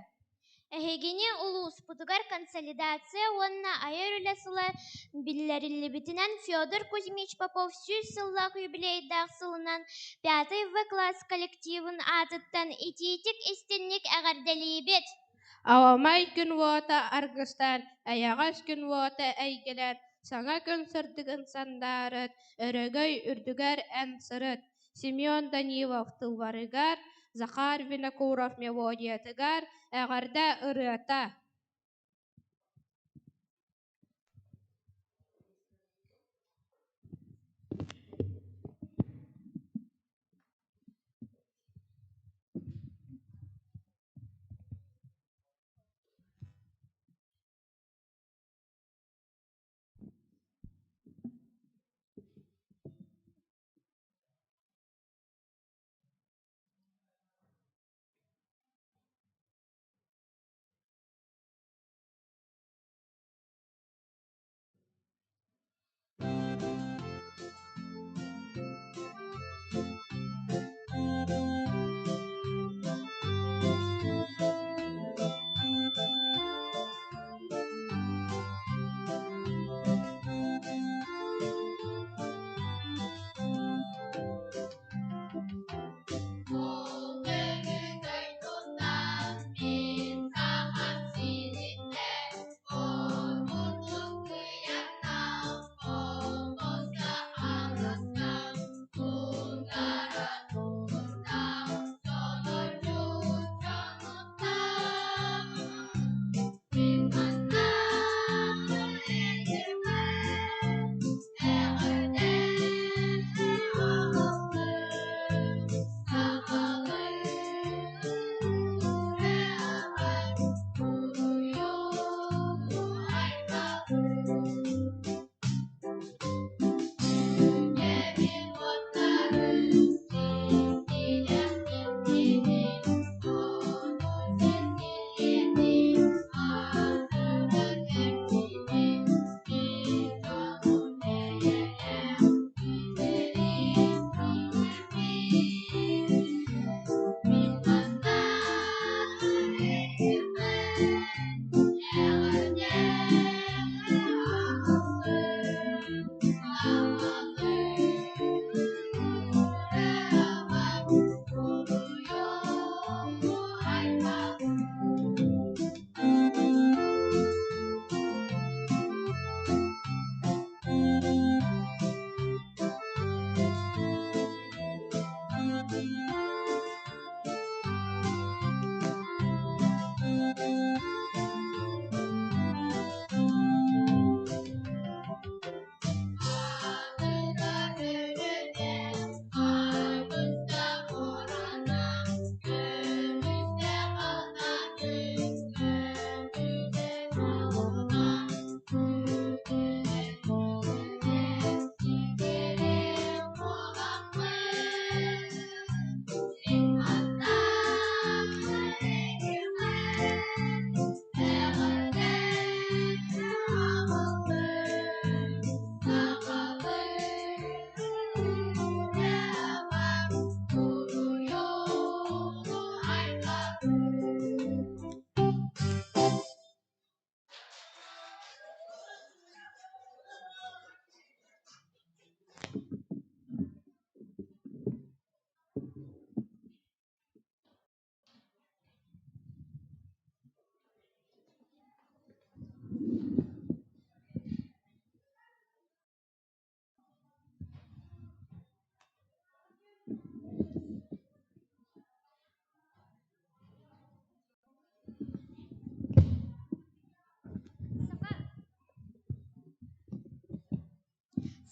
Эһигини улууспутугар консолидация уонна айар үлэ сыла биллэриллибитинэн Федор Кузьмич Попов 100 сыллаах юбилейдаах сылынан пятый В класс коллективын аатыттан итиитик-истинник эҕэрдэлиибит! Аламай күн уота аргыстаан, эйэҕэс күн уота эйгэлээн, саҥа күн сырдыгын сандаарыт, өрөгөй үрдүгэр эн сырыт. Семен Данилов тылларыгар, Захар Винокуров мелодиятыгар эҕэрдэ ырыата.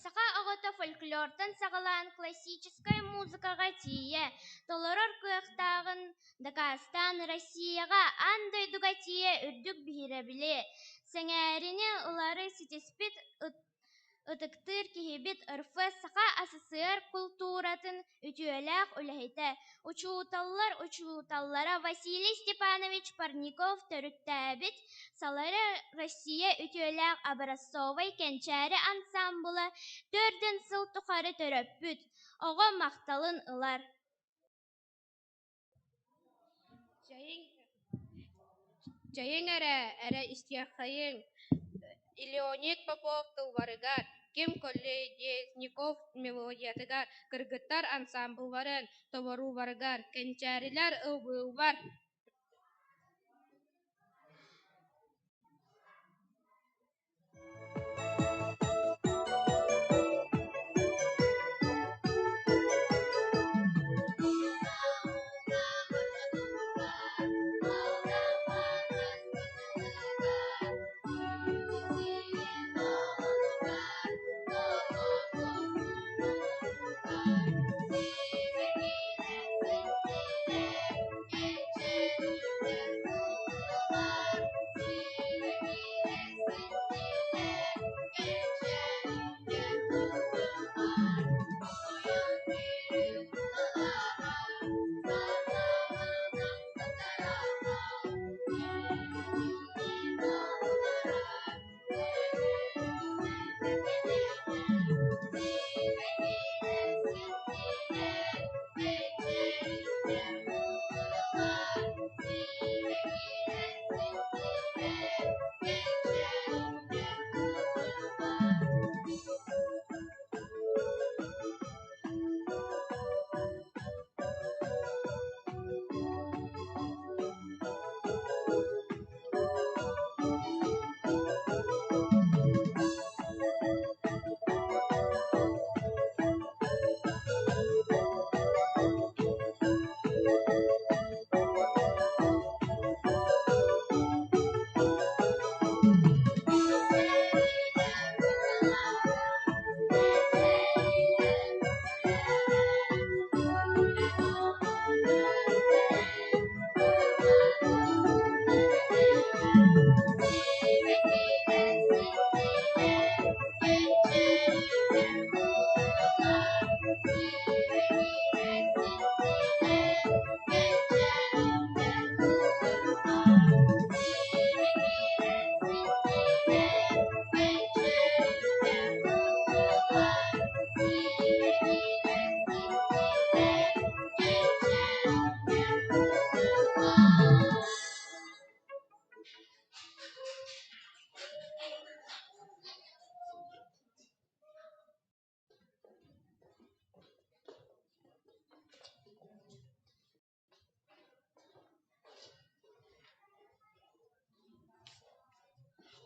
Саха оҕото фольклортан саҕалаан классическай музыкаҕа тиийэ толорор кыахтааҕын дакаастаан Россияҕа, аан дойдуга тиийэ үрдүк биһирэбили, сэҥээриини ылары ситиспит Ытыктыыр киһибит РФ Саха АССР култууратын үтүөлээх үлэһитэ, учууталлар учууталлара Василий Степанович Парников төрүттээбит Салара Россия үтүөлээх образцовай кэнчээри ансаамбыла төрдүн сыл тухары төрөппүт, оҕо махталын ылар. Чэйиҥ эрэ, эрэ истиэххэйиҥ Леонид Попов тылларыгар, Ким Колодезников мелодиятыгар, кыргыттар ансаамбылларын толорууларыгар «Кэнчээрилэр ыллыыллар»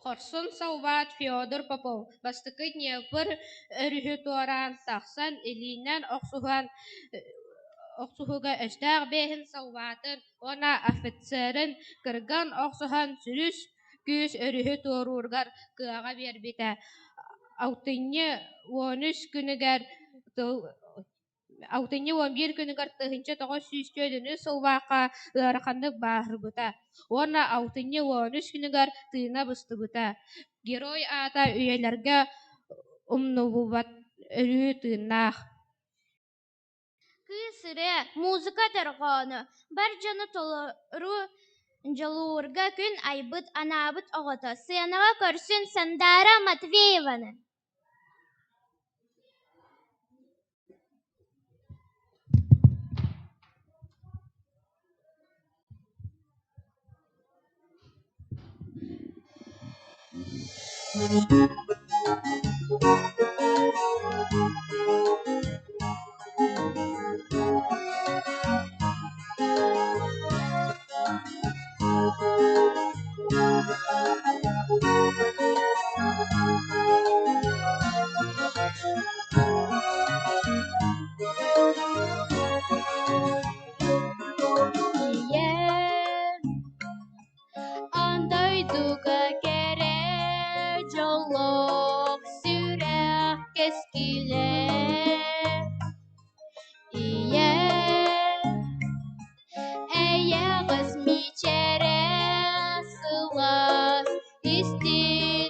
Хорсун саллаат Федор Попов бастакы Днепр өрүһү туораан тахсан илиинэн охсуһан охсуһууга өстөөх биэһин саллаатын уонна офицерын кырган охсуһан сүрүс күүс өрүһү туоруургар кыаҕа биэрбитэ. Алтынньы уон үс күнүгэр Алтынньы 11 күнүгэр 1943 сыллаахха ыараханнык бааһырбыта уонна алтынньы 13 күнүгэр тыына быстыбыта. Герой аата үйэлэргэ умнуллубат өрүү тыыннаах. Кыыс ырыа, музыка дорҕооно, бар дьону толору дьулуурга күн айбыт, анаабыт оҕото сыанаҕа көрсүн Сандаара Матвееваны. Ийэм Аан дойдуга кэрэ дьоллоох сүрэх кэскилэ Ийэ эйэҕэс мичээрэ сылаас истиҥ.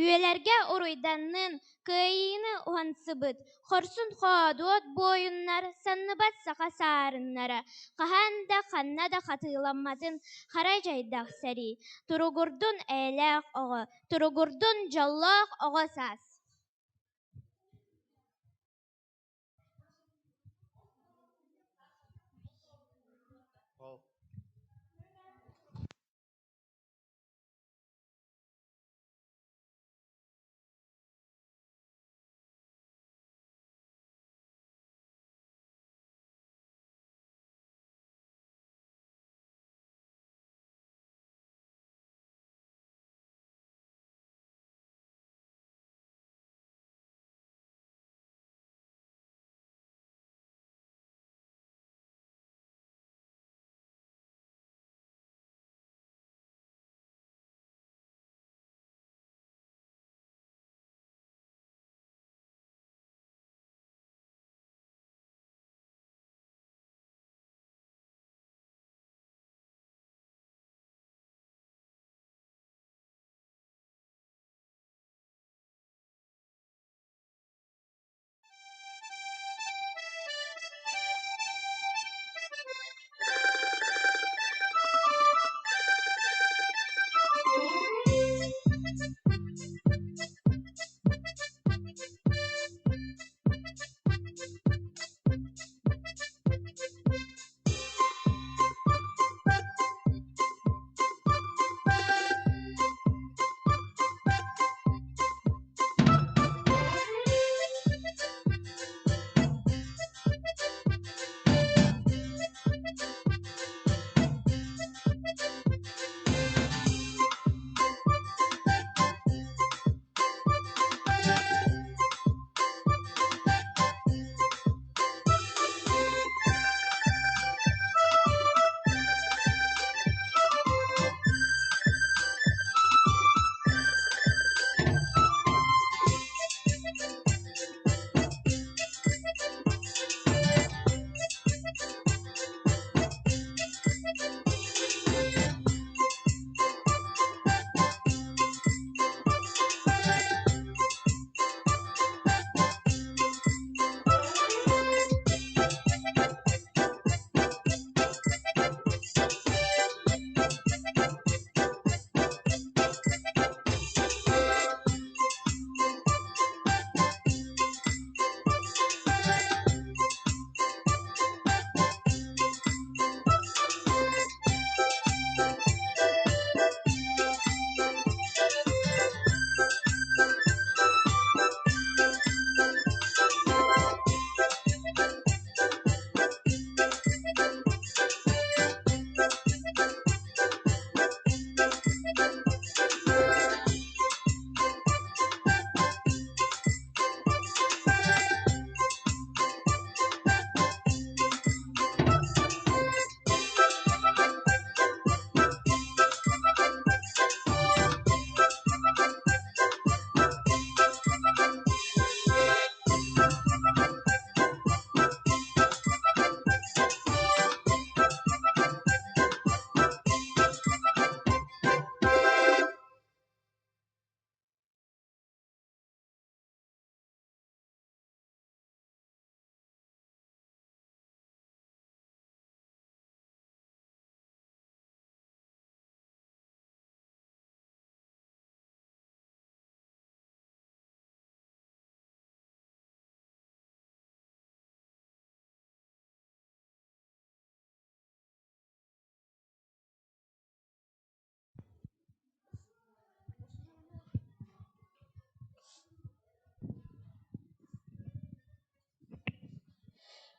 Үйэлэргэ уруйданнын, кыайыыны уһансыбыт, хорсун хоодуот буойуннар самныбат саха саарыннара, хаһан да ханна да хатыламматын хара дьайдаах сэрии, туругурдун эйэлээх оҕо, туругурдун дьоллоох оҕо саас!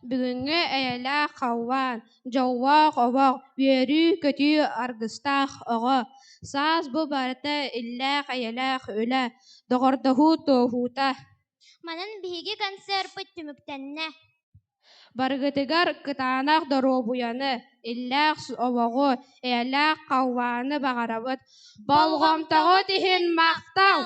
Бүгүҥҥү эйэлээх халлаан, дьоллоох олох, үөрүү-көтүү аргыстаах оҕо, саас бу барыта иллээх-эйэлээх үлэ, доҕордоһуу туоһута. Манан биһиги концерпыт түмүктэннэ. Барыгытыгар кытаанах доруобуйаны, иллээх олоҕу, эйэлээх халлааны баҕарабыт. Болҕомтоҕут иһин махтал!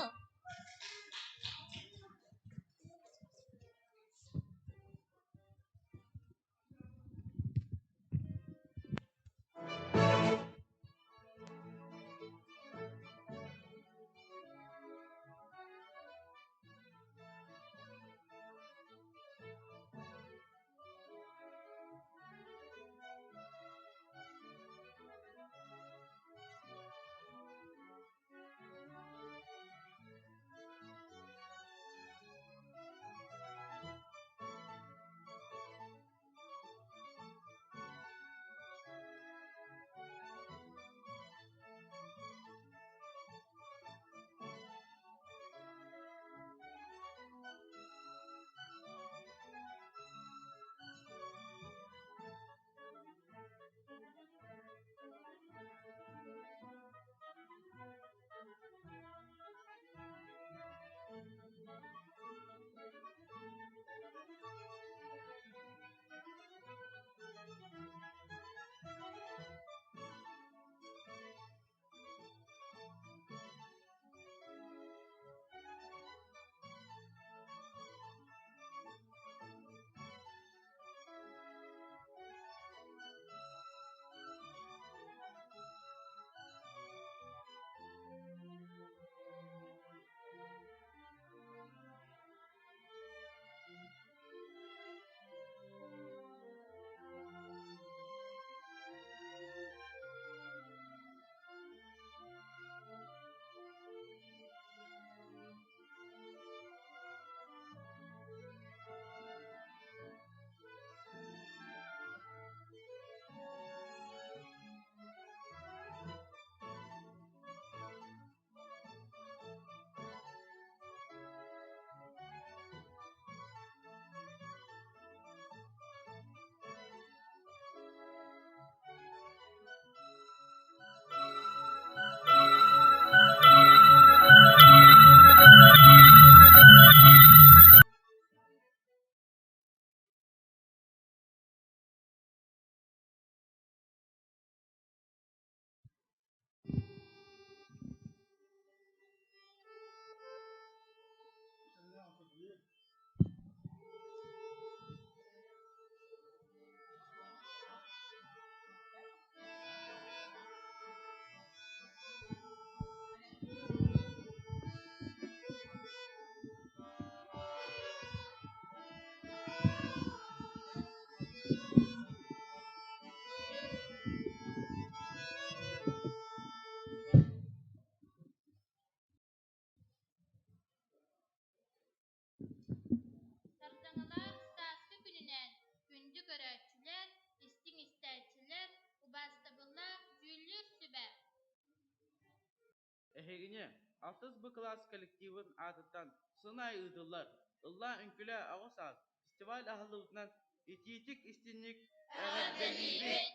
Эһигини алтыс Б кылаас коллективын аатыттан сыл аайы ыытыллар «Ыллаа, үҥкүүлээ, оҕо саас» фестиваль аһыллыбытынан итиитик-истиҥник эҕэрдэлиибит!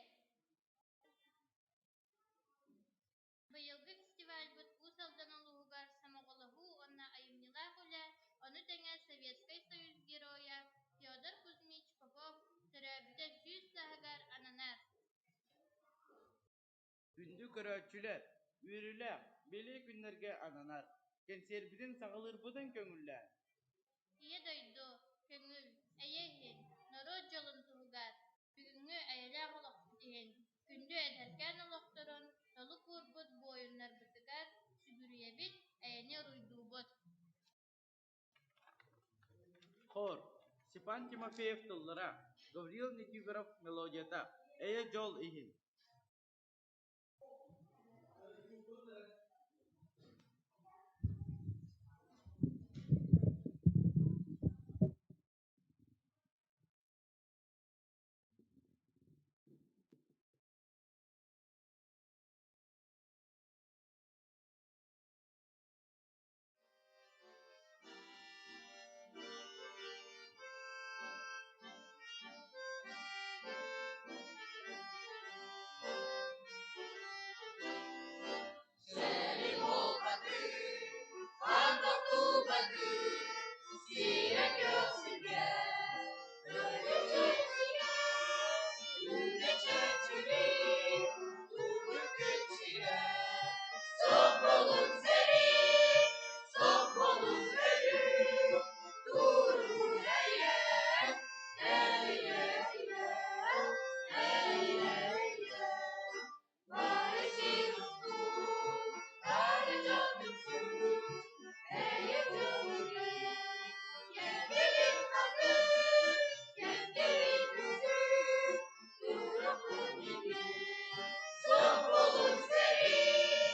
Быйылгы фестивальбыт Уус Алдан улууһугар сомоҕолоһуу уонна айымньылаах үлэ, ону тэҥэ Советскай Союз Геройа Федор Кузьмич Попов төрөөбүтэ 100 сааһыгар ананар. Күндү көрөөччүлэр, үөрүүлээх, бэлиэ күннэргэ ананар кэнсиэрбитин саҕалыырбытын көҥүллээн. Ийэ дойду, көҥүл, эйэ иһин, норуот дьолун туһугар, бүгүҥҥү эйэлээх олохпут иһин, күндү эдэркээн олохторун толук уурбут буойуннарбытыгар сүгүрүйэбит, эйэни уруйдуубут. Хор, Степан Тимофеев тыллара, Гаврил Никифоров мелодията «Эйэ дьол иһин» Сэрии буолбатын, хаан тохтубатын, сирэ көхсүгэ, өрүччүчүгэ, үлэ чэчирин, тугу күччүгэ, Соколун сэрии, соколун өлүү, туругун эйэ, эйэ, эйэ, эйэ. Бары сир устун, бары дьон түмсүү, эйэ дьолугун, кэскилин хатын, кэскилин үксүү, туругун иһин. Соколун сэрии,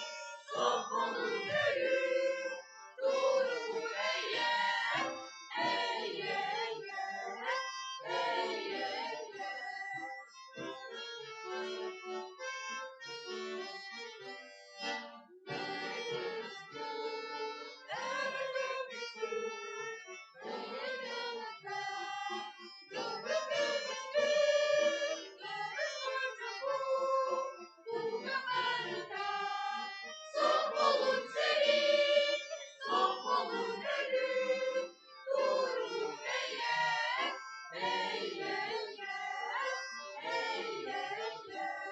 соколун өлүү, туругун эйэ, эйэ, эйэ, эйэ. Sokolun seri, sokolun ölüm, durun eye, eye, eye, eye.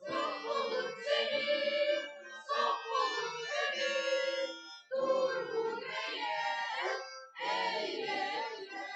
Sokolun seri, sokolun ölüm, durun eye, eye, eye, eye.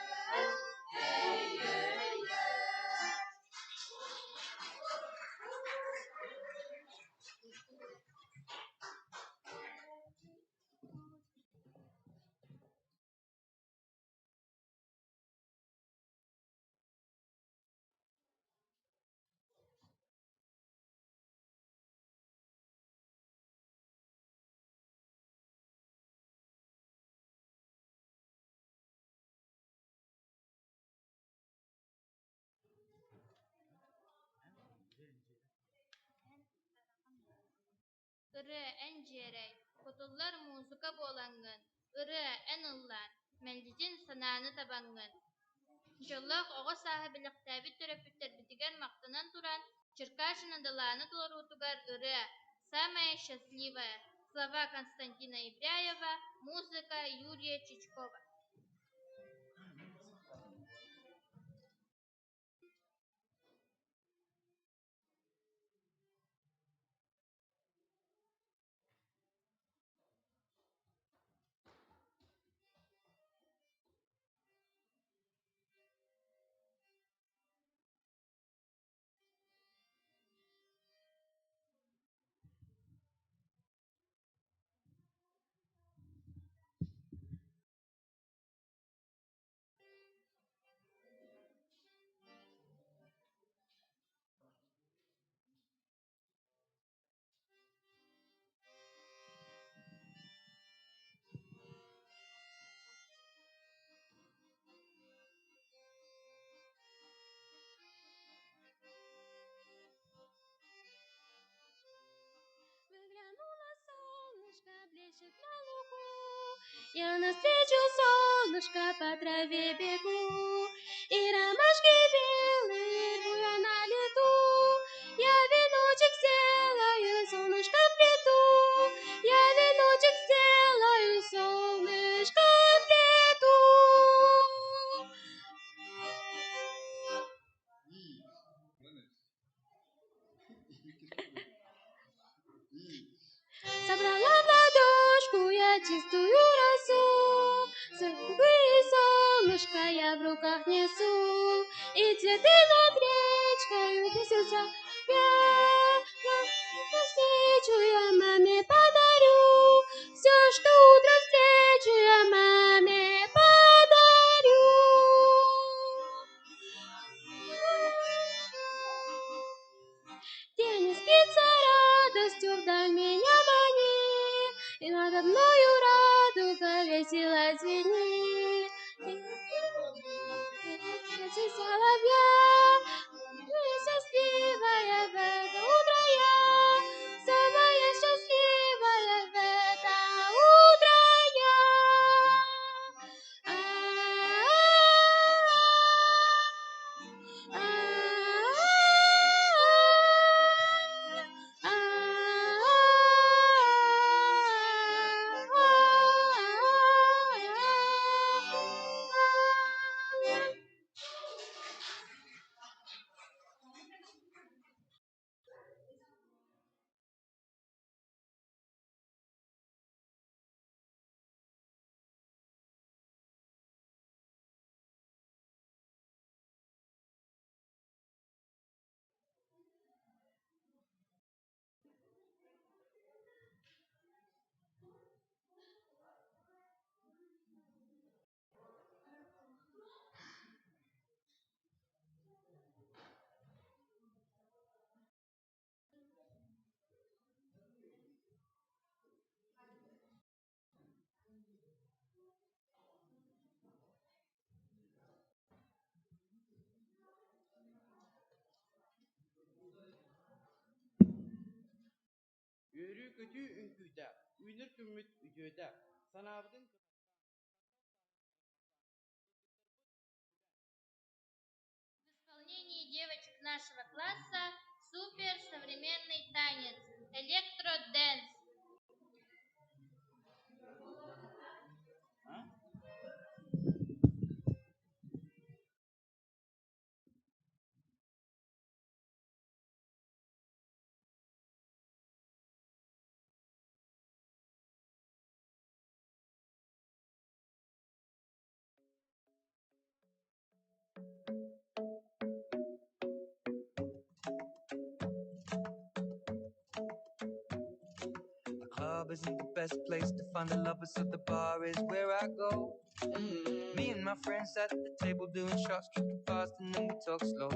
Ырыа эн дьиэрэй, кутуллар музыка буолаҥҥын, ырыа эн ыллаан, мэлдьитин санааны табаҥҥын. Дьоллоох оҕо сааһы бэлэхтээбит төрөппүттэрбитигэр махтанан туран, Черкашина Далаана толоруутугар ырыа «Самая счастливая», слова Константина Ибряева, музыка Юрия Чичкова. Я навстречу солнышко по траве бегу, И ромашки белые рву я на лету. Я веночек сделаю, солнышко плету, Я веночек сделаю, солнышко плету. Собрала в ладошку я чистую росу, Судьбы солнышко я в руках несу, И цветы над речкою веселятся. Навстречу я маме подарю, Все, что утром встречу я маме подарю. День спится радостью вдаль меня мани, И надо мною радуга весело звенит. Соловья, счастливая в это утро я, самая счастливая в это утро я. Үөрүү-көтүү үҥкүүтэ, үүнэр күммүт үтүөтэ, санаабытын В исполнении девочек нашего класса супер современный танец электро-дэнс. The club isn't the best place to find the lovers, so the bar is where I go. Me and my friends at the table doing shots, tripping fast, and then we talk slow.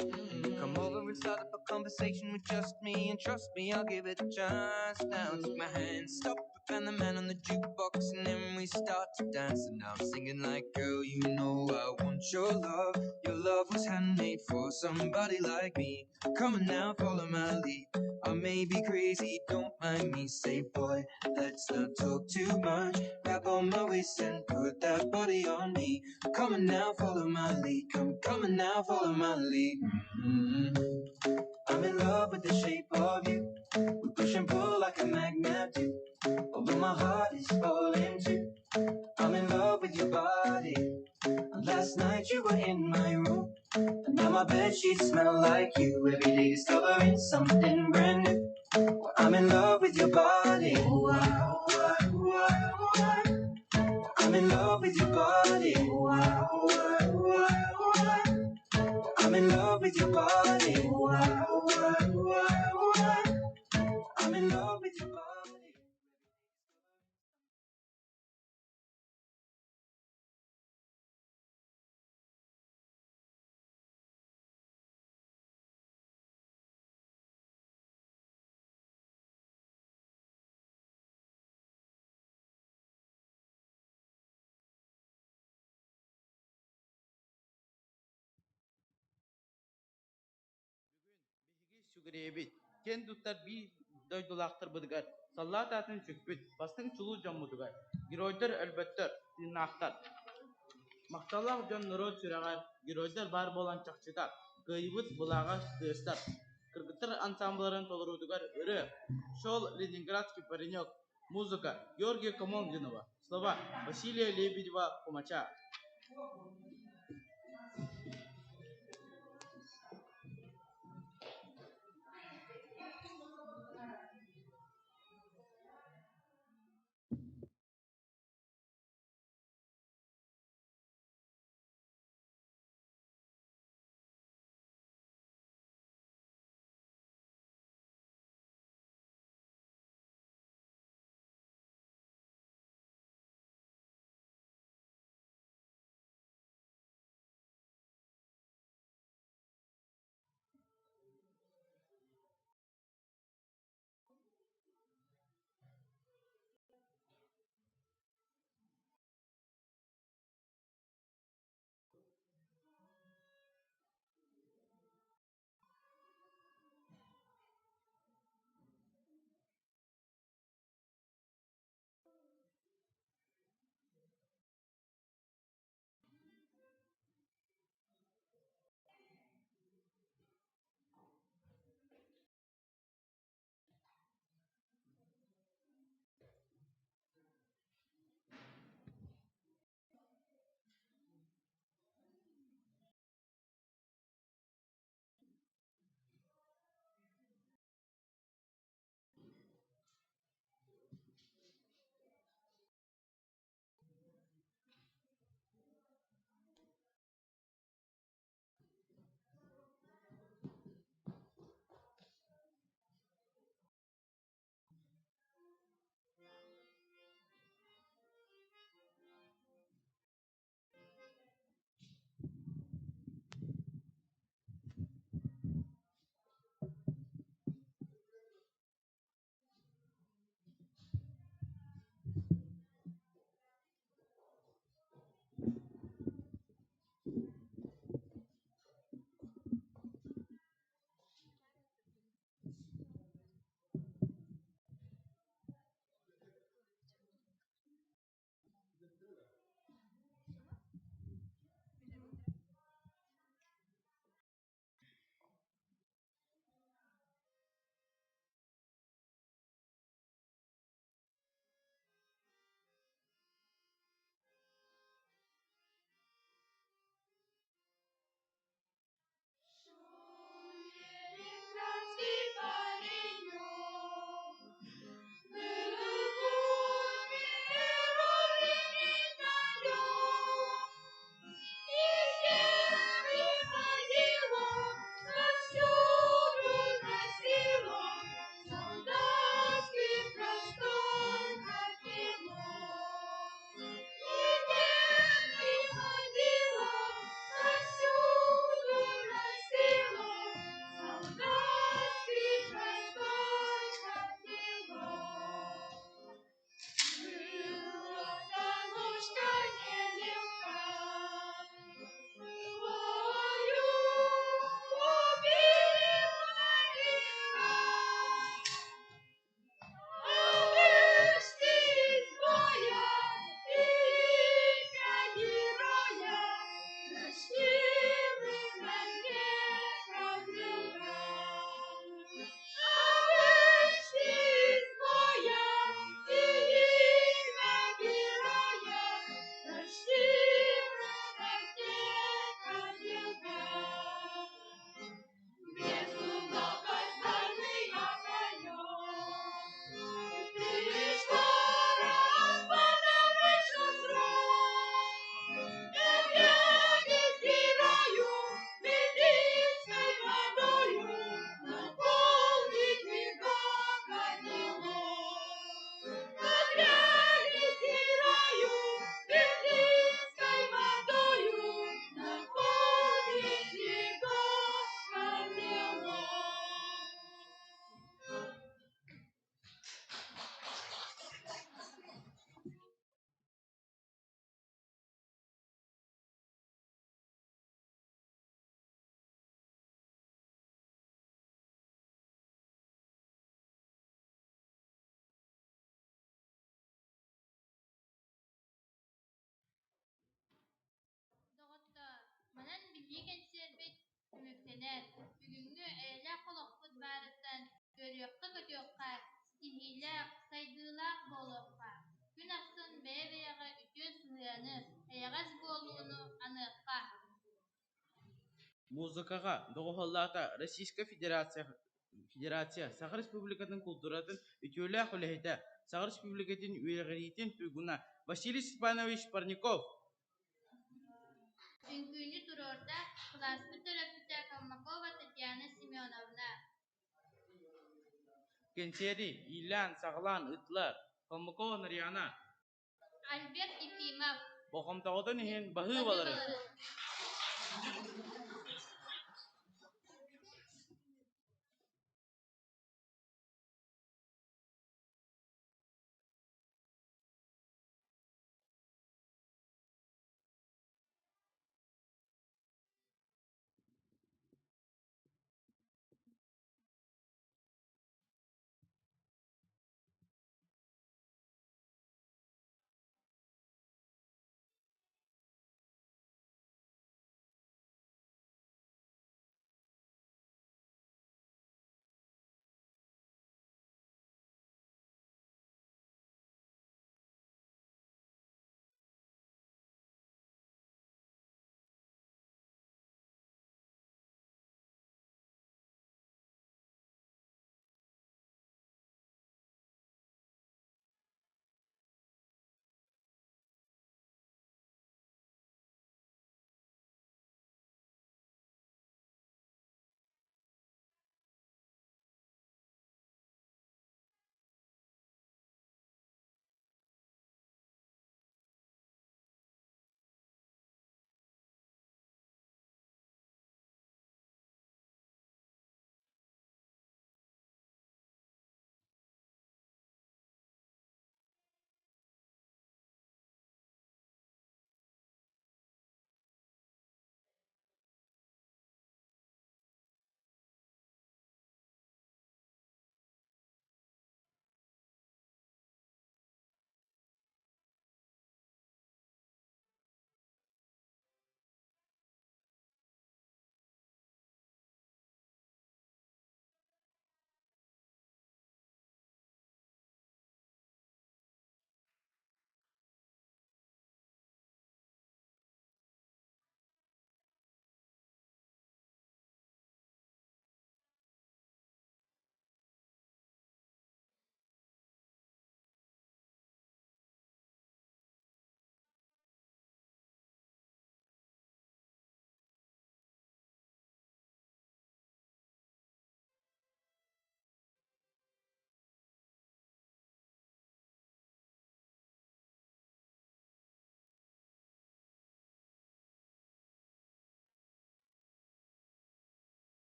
And you come over and start up a conversation with just me, and trust me, I'll give it a chance. Now take my hand, stop it, and the man on the jukebox, and then we start to dance. And now I'm singing like, girl, you know I want your love. Your love was handmade for somebody like me. Come on now, follow my lead. I may be crazy, don't mind me. Say, boy, let's not talk too much. Grab on my waist and put that body on me. Come on now, follow my lead. Come, come on now, follow my lead. Mhm. I'm in love with the shape of you. We push and pull like a magnet do. Although my heart is falling too. I'm in love with your body. And last night you were in my room. And now my bed sheets smell like you. Every day discovering something brand new. Well, I'm in love with your body. Ooh, ah, ooh, ah, ooh, ah, ooh, ah. I'm in love with your body. Ooh, ah, ooh, ah, ooh, ah, ooh, ah. I'm in love with your body. Ooh, ah, ooh, ah, ooh, ah, ooh, ah. I'm in love with your body. Биһиги сүгүрүйэбит, киэн туттар биир дойдулаахтарбытыгар, саллаат аатын сүкпүт, бастыҥ чулуу дьоммутугар. Геройдар өлбөттөр, тыыннаахтар. Махталлаах дьон норуот сүрэҕэр геройдар баар буолан чахчыта, кыайыыбыт былааҕа тыастар. Кыргыттар ансаамбылларын толоруутугар ырыа «Шел ленинградский паренек», музыка Георгия Комолгинова, слова Василия Лебедева-Кумача. үөрэнэр, бүгүҥҥү эйэлээх олохпут баарыттан үөрүөххэ-көтүөххэ, ситиһиилээх, сайдыылаах буолуохха, күн ахсын бэйэ-бэйэҕэ үтүө сыһыаны, эйэҕэс буолууну аныахха. Музыкаҕа доҕуһуоллаата Российскай Федерация Федерация Саха Республикатын култууратын үтүөлээх үлэһитэ, Саха Республикатын үөрэҕириитин туйгуна Василий Степанович Парников. Үҥкүүнү туруорда кылааспыт төрөппүтэ Колмакова Татьяна Семеновна. Кэнсиэри иилээн-саҕалаан ыыттылар Колмакова Нарьяна, Альберт Ефимов. Болҕомтоҕутун иһин баһыыбалары!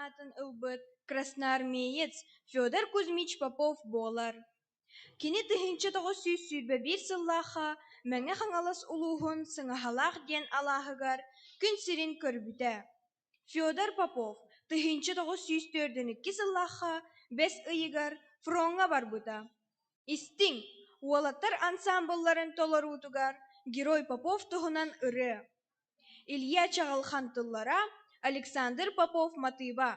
аатын ылбыт красноармеец Федор Кузьмич Попов буолар. Кини 1921 сыллаахха Мэҥэ Хаҥалас улууһун Сыҥаһалаах диэн алааһыгар күн сирин көрбүтэ. Федор Попов 1942 сыллаахха бэс ыйыгар фроҥҥа барбыта. Истиҥ, уолаттар ансаамбылларын толоруутугар Герой Попов туһунан ырыа. Илья Чаҕылхан тыллара, Александр Попов матыыба.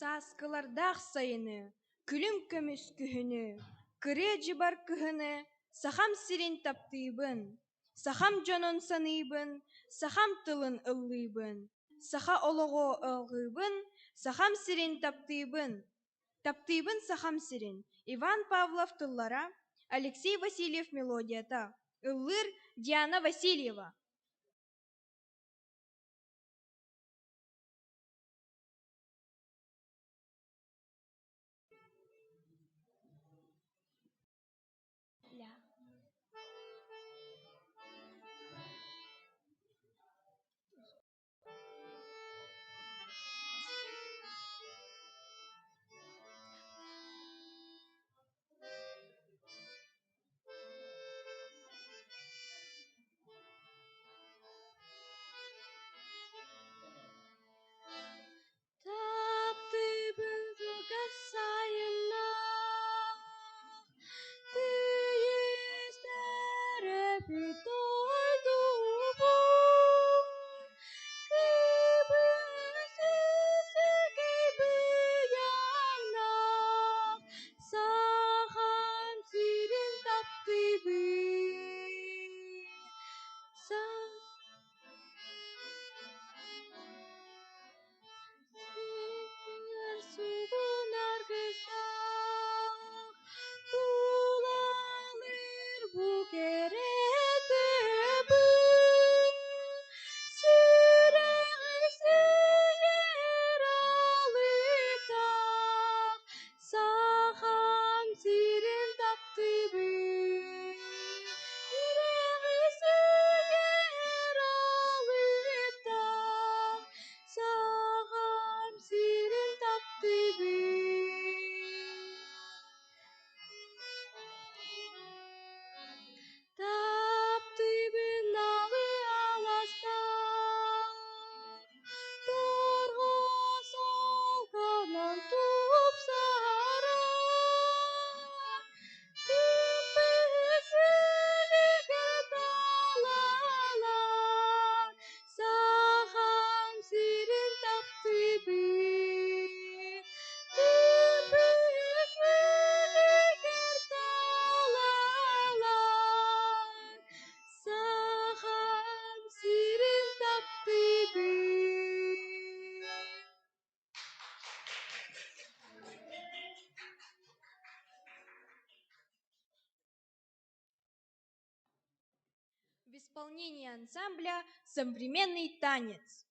Сааскылардаах сайыны, күлүм көмүс күһүнү, кырыа дьыбар кыһыны Сахам сирин таптыыбын, сахам дьонун саныыбын, сахам тылын ыллыыбын, саха олоҕу ылҕыыбын, Сахам сирин таптыыбын. Таптыыбын Сахам сирин Иван Павлов тыллара, Алексей Васильев мелодията, ыллыыр Диана Васильева. Таптыыбын кылгас сайыннаах, тыйыс төрөппүт дойдубун, кыбыс-үсүгэй быйаҥнаах, Сахам сирин таптыыбын. Сугун аргыстаах, тулалыыр бу кэрэ тыабын, сүрэҕи сүүйэр алыптаах, Сахам сирин таптыыбын, үрэҕи сүүйэр алыптаах, Сахам сирин таптыыбын. Таптыыбын алы аластаах, торҕо солконон тупсарар, Тымныы күнүгэр талалар, Сахам сирин таптыыбын. Тымныы күнүгэр талалар, Сахам сирин таптыыбын. В исполнении ансамбля «Современный танец».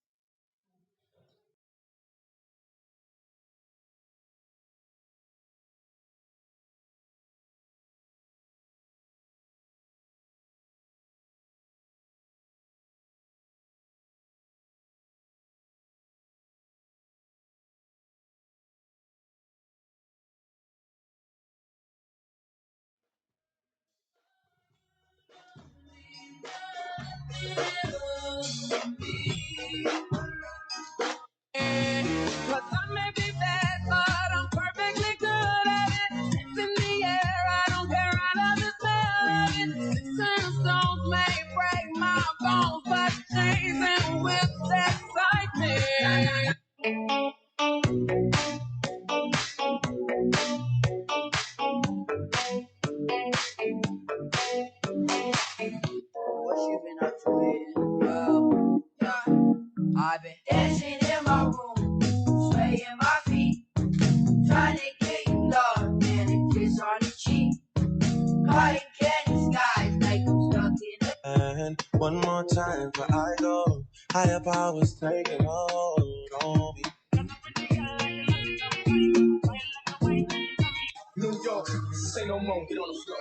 Cause I may be bad, but I'm perfectly good at it. It's in the air, I don't care, I love the smell of it. Sticks and stones may break my bones, but chains and whips excite me. What you been up to? Well, yeah, I've been dancing in my room, swaying my feet, trying to get you love and a kiss on the cheek. Cotton candy skies like I'm stuck in a And one more time for I go. Higher powers taking hold on me. New York, say no more, get on the floor.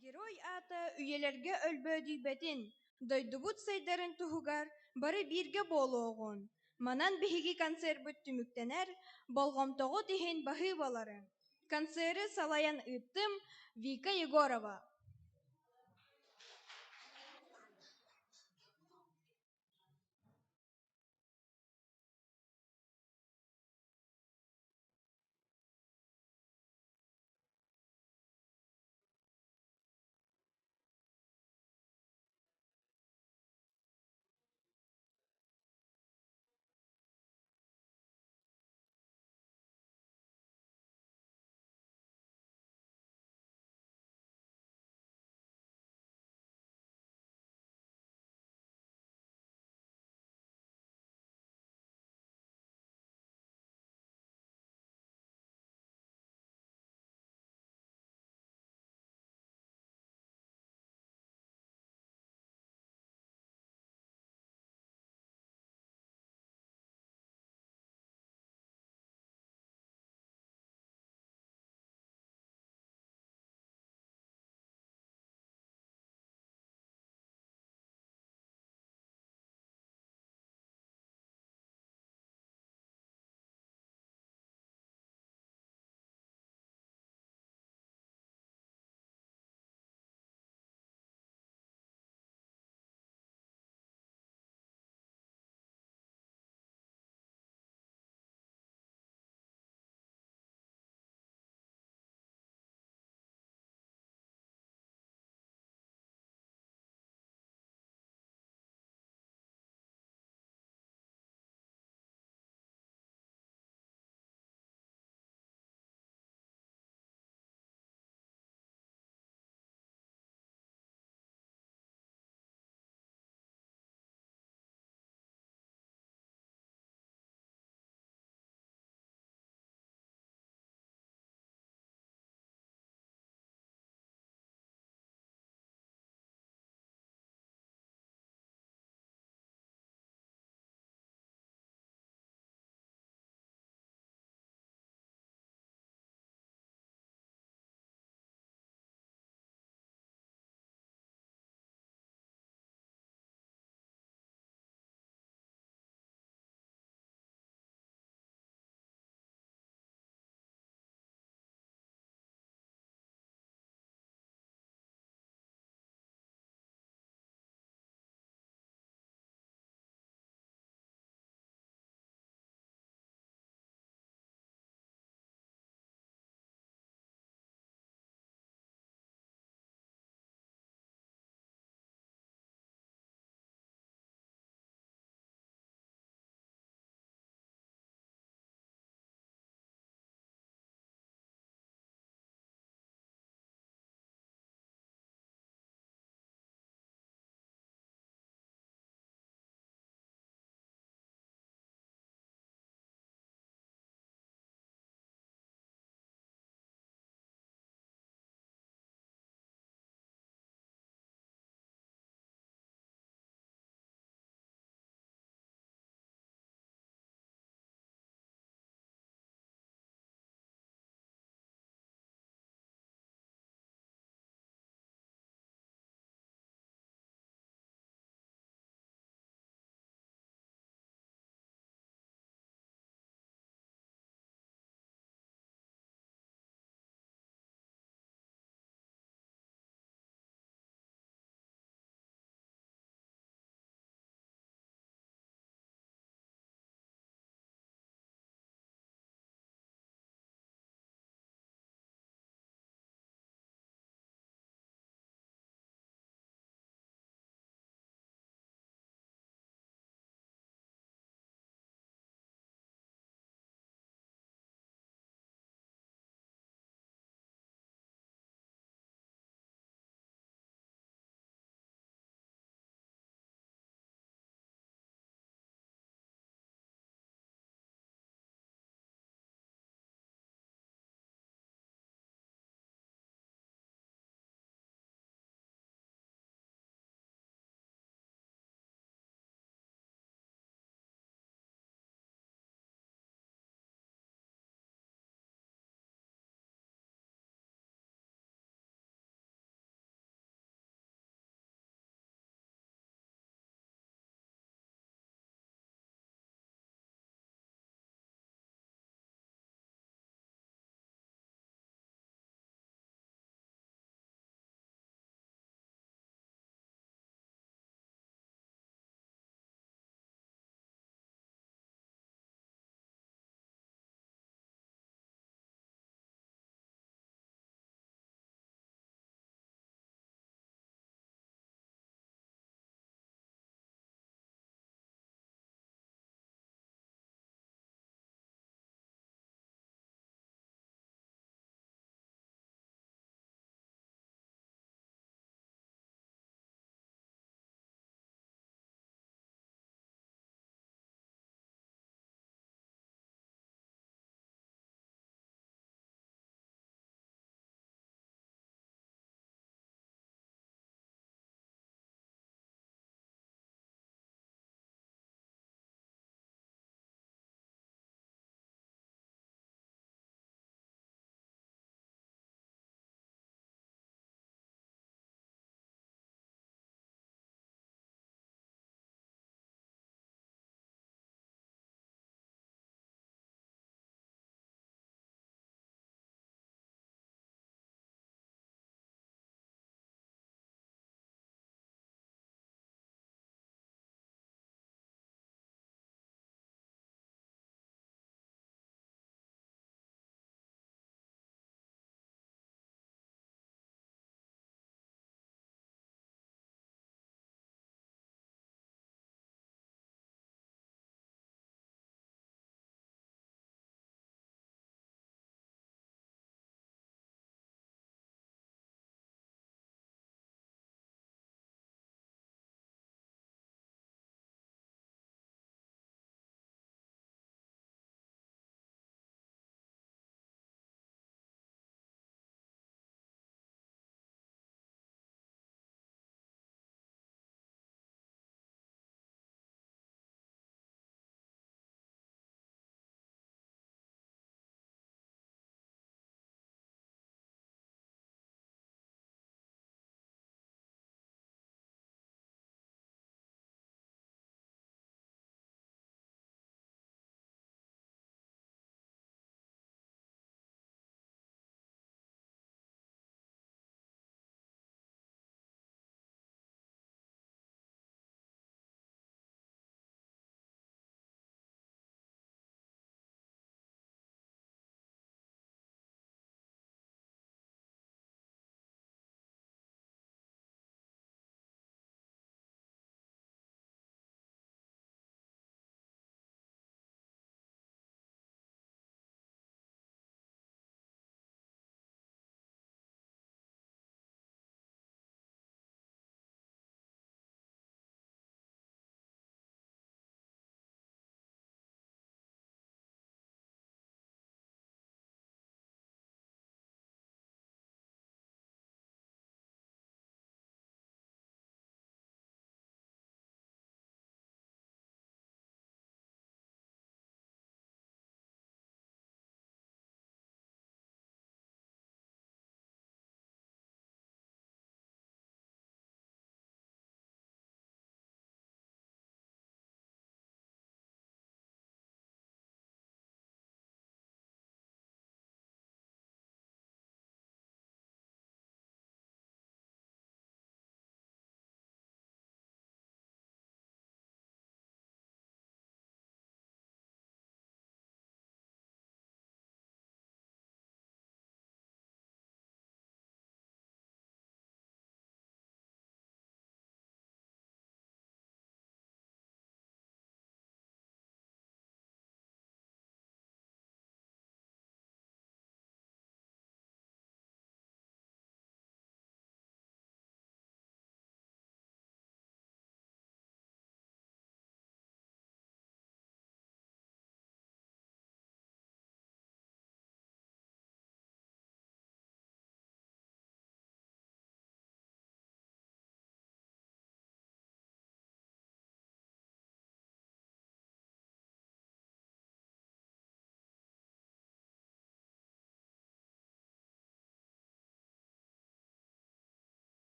Герой аата үйэлэргэ өлбөөдүйбэтин, дойдубут сайдарын туһугар бары бииргэ буолуоҕун. Манан биһиги концерпыт түмүктэнэр, болҕомтоҕут иһин баһыыбаларыҥ. Концеры салайан ыыттым Вика Егорова.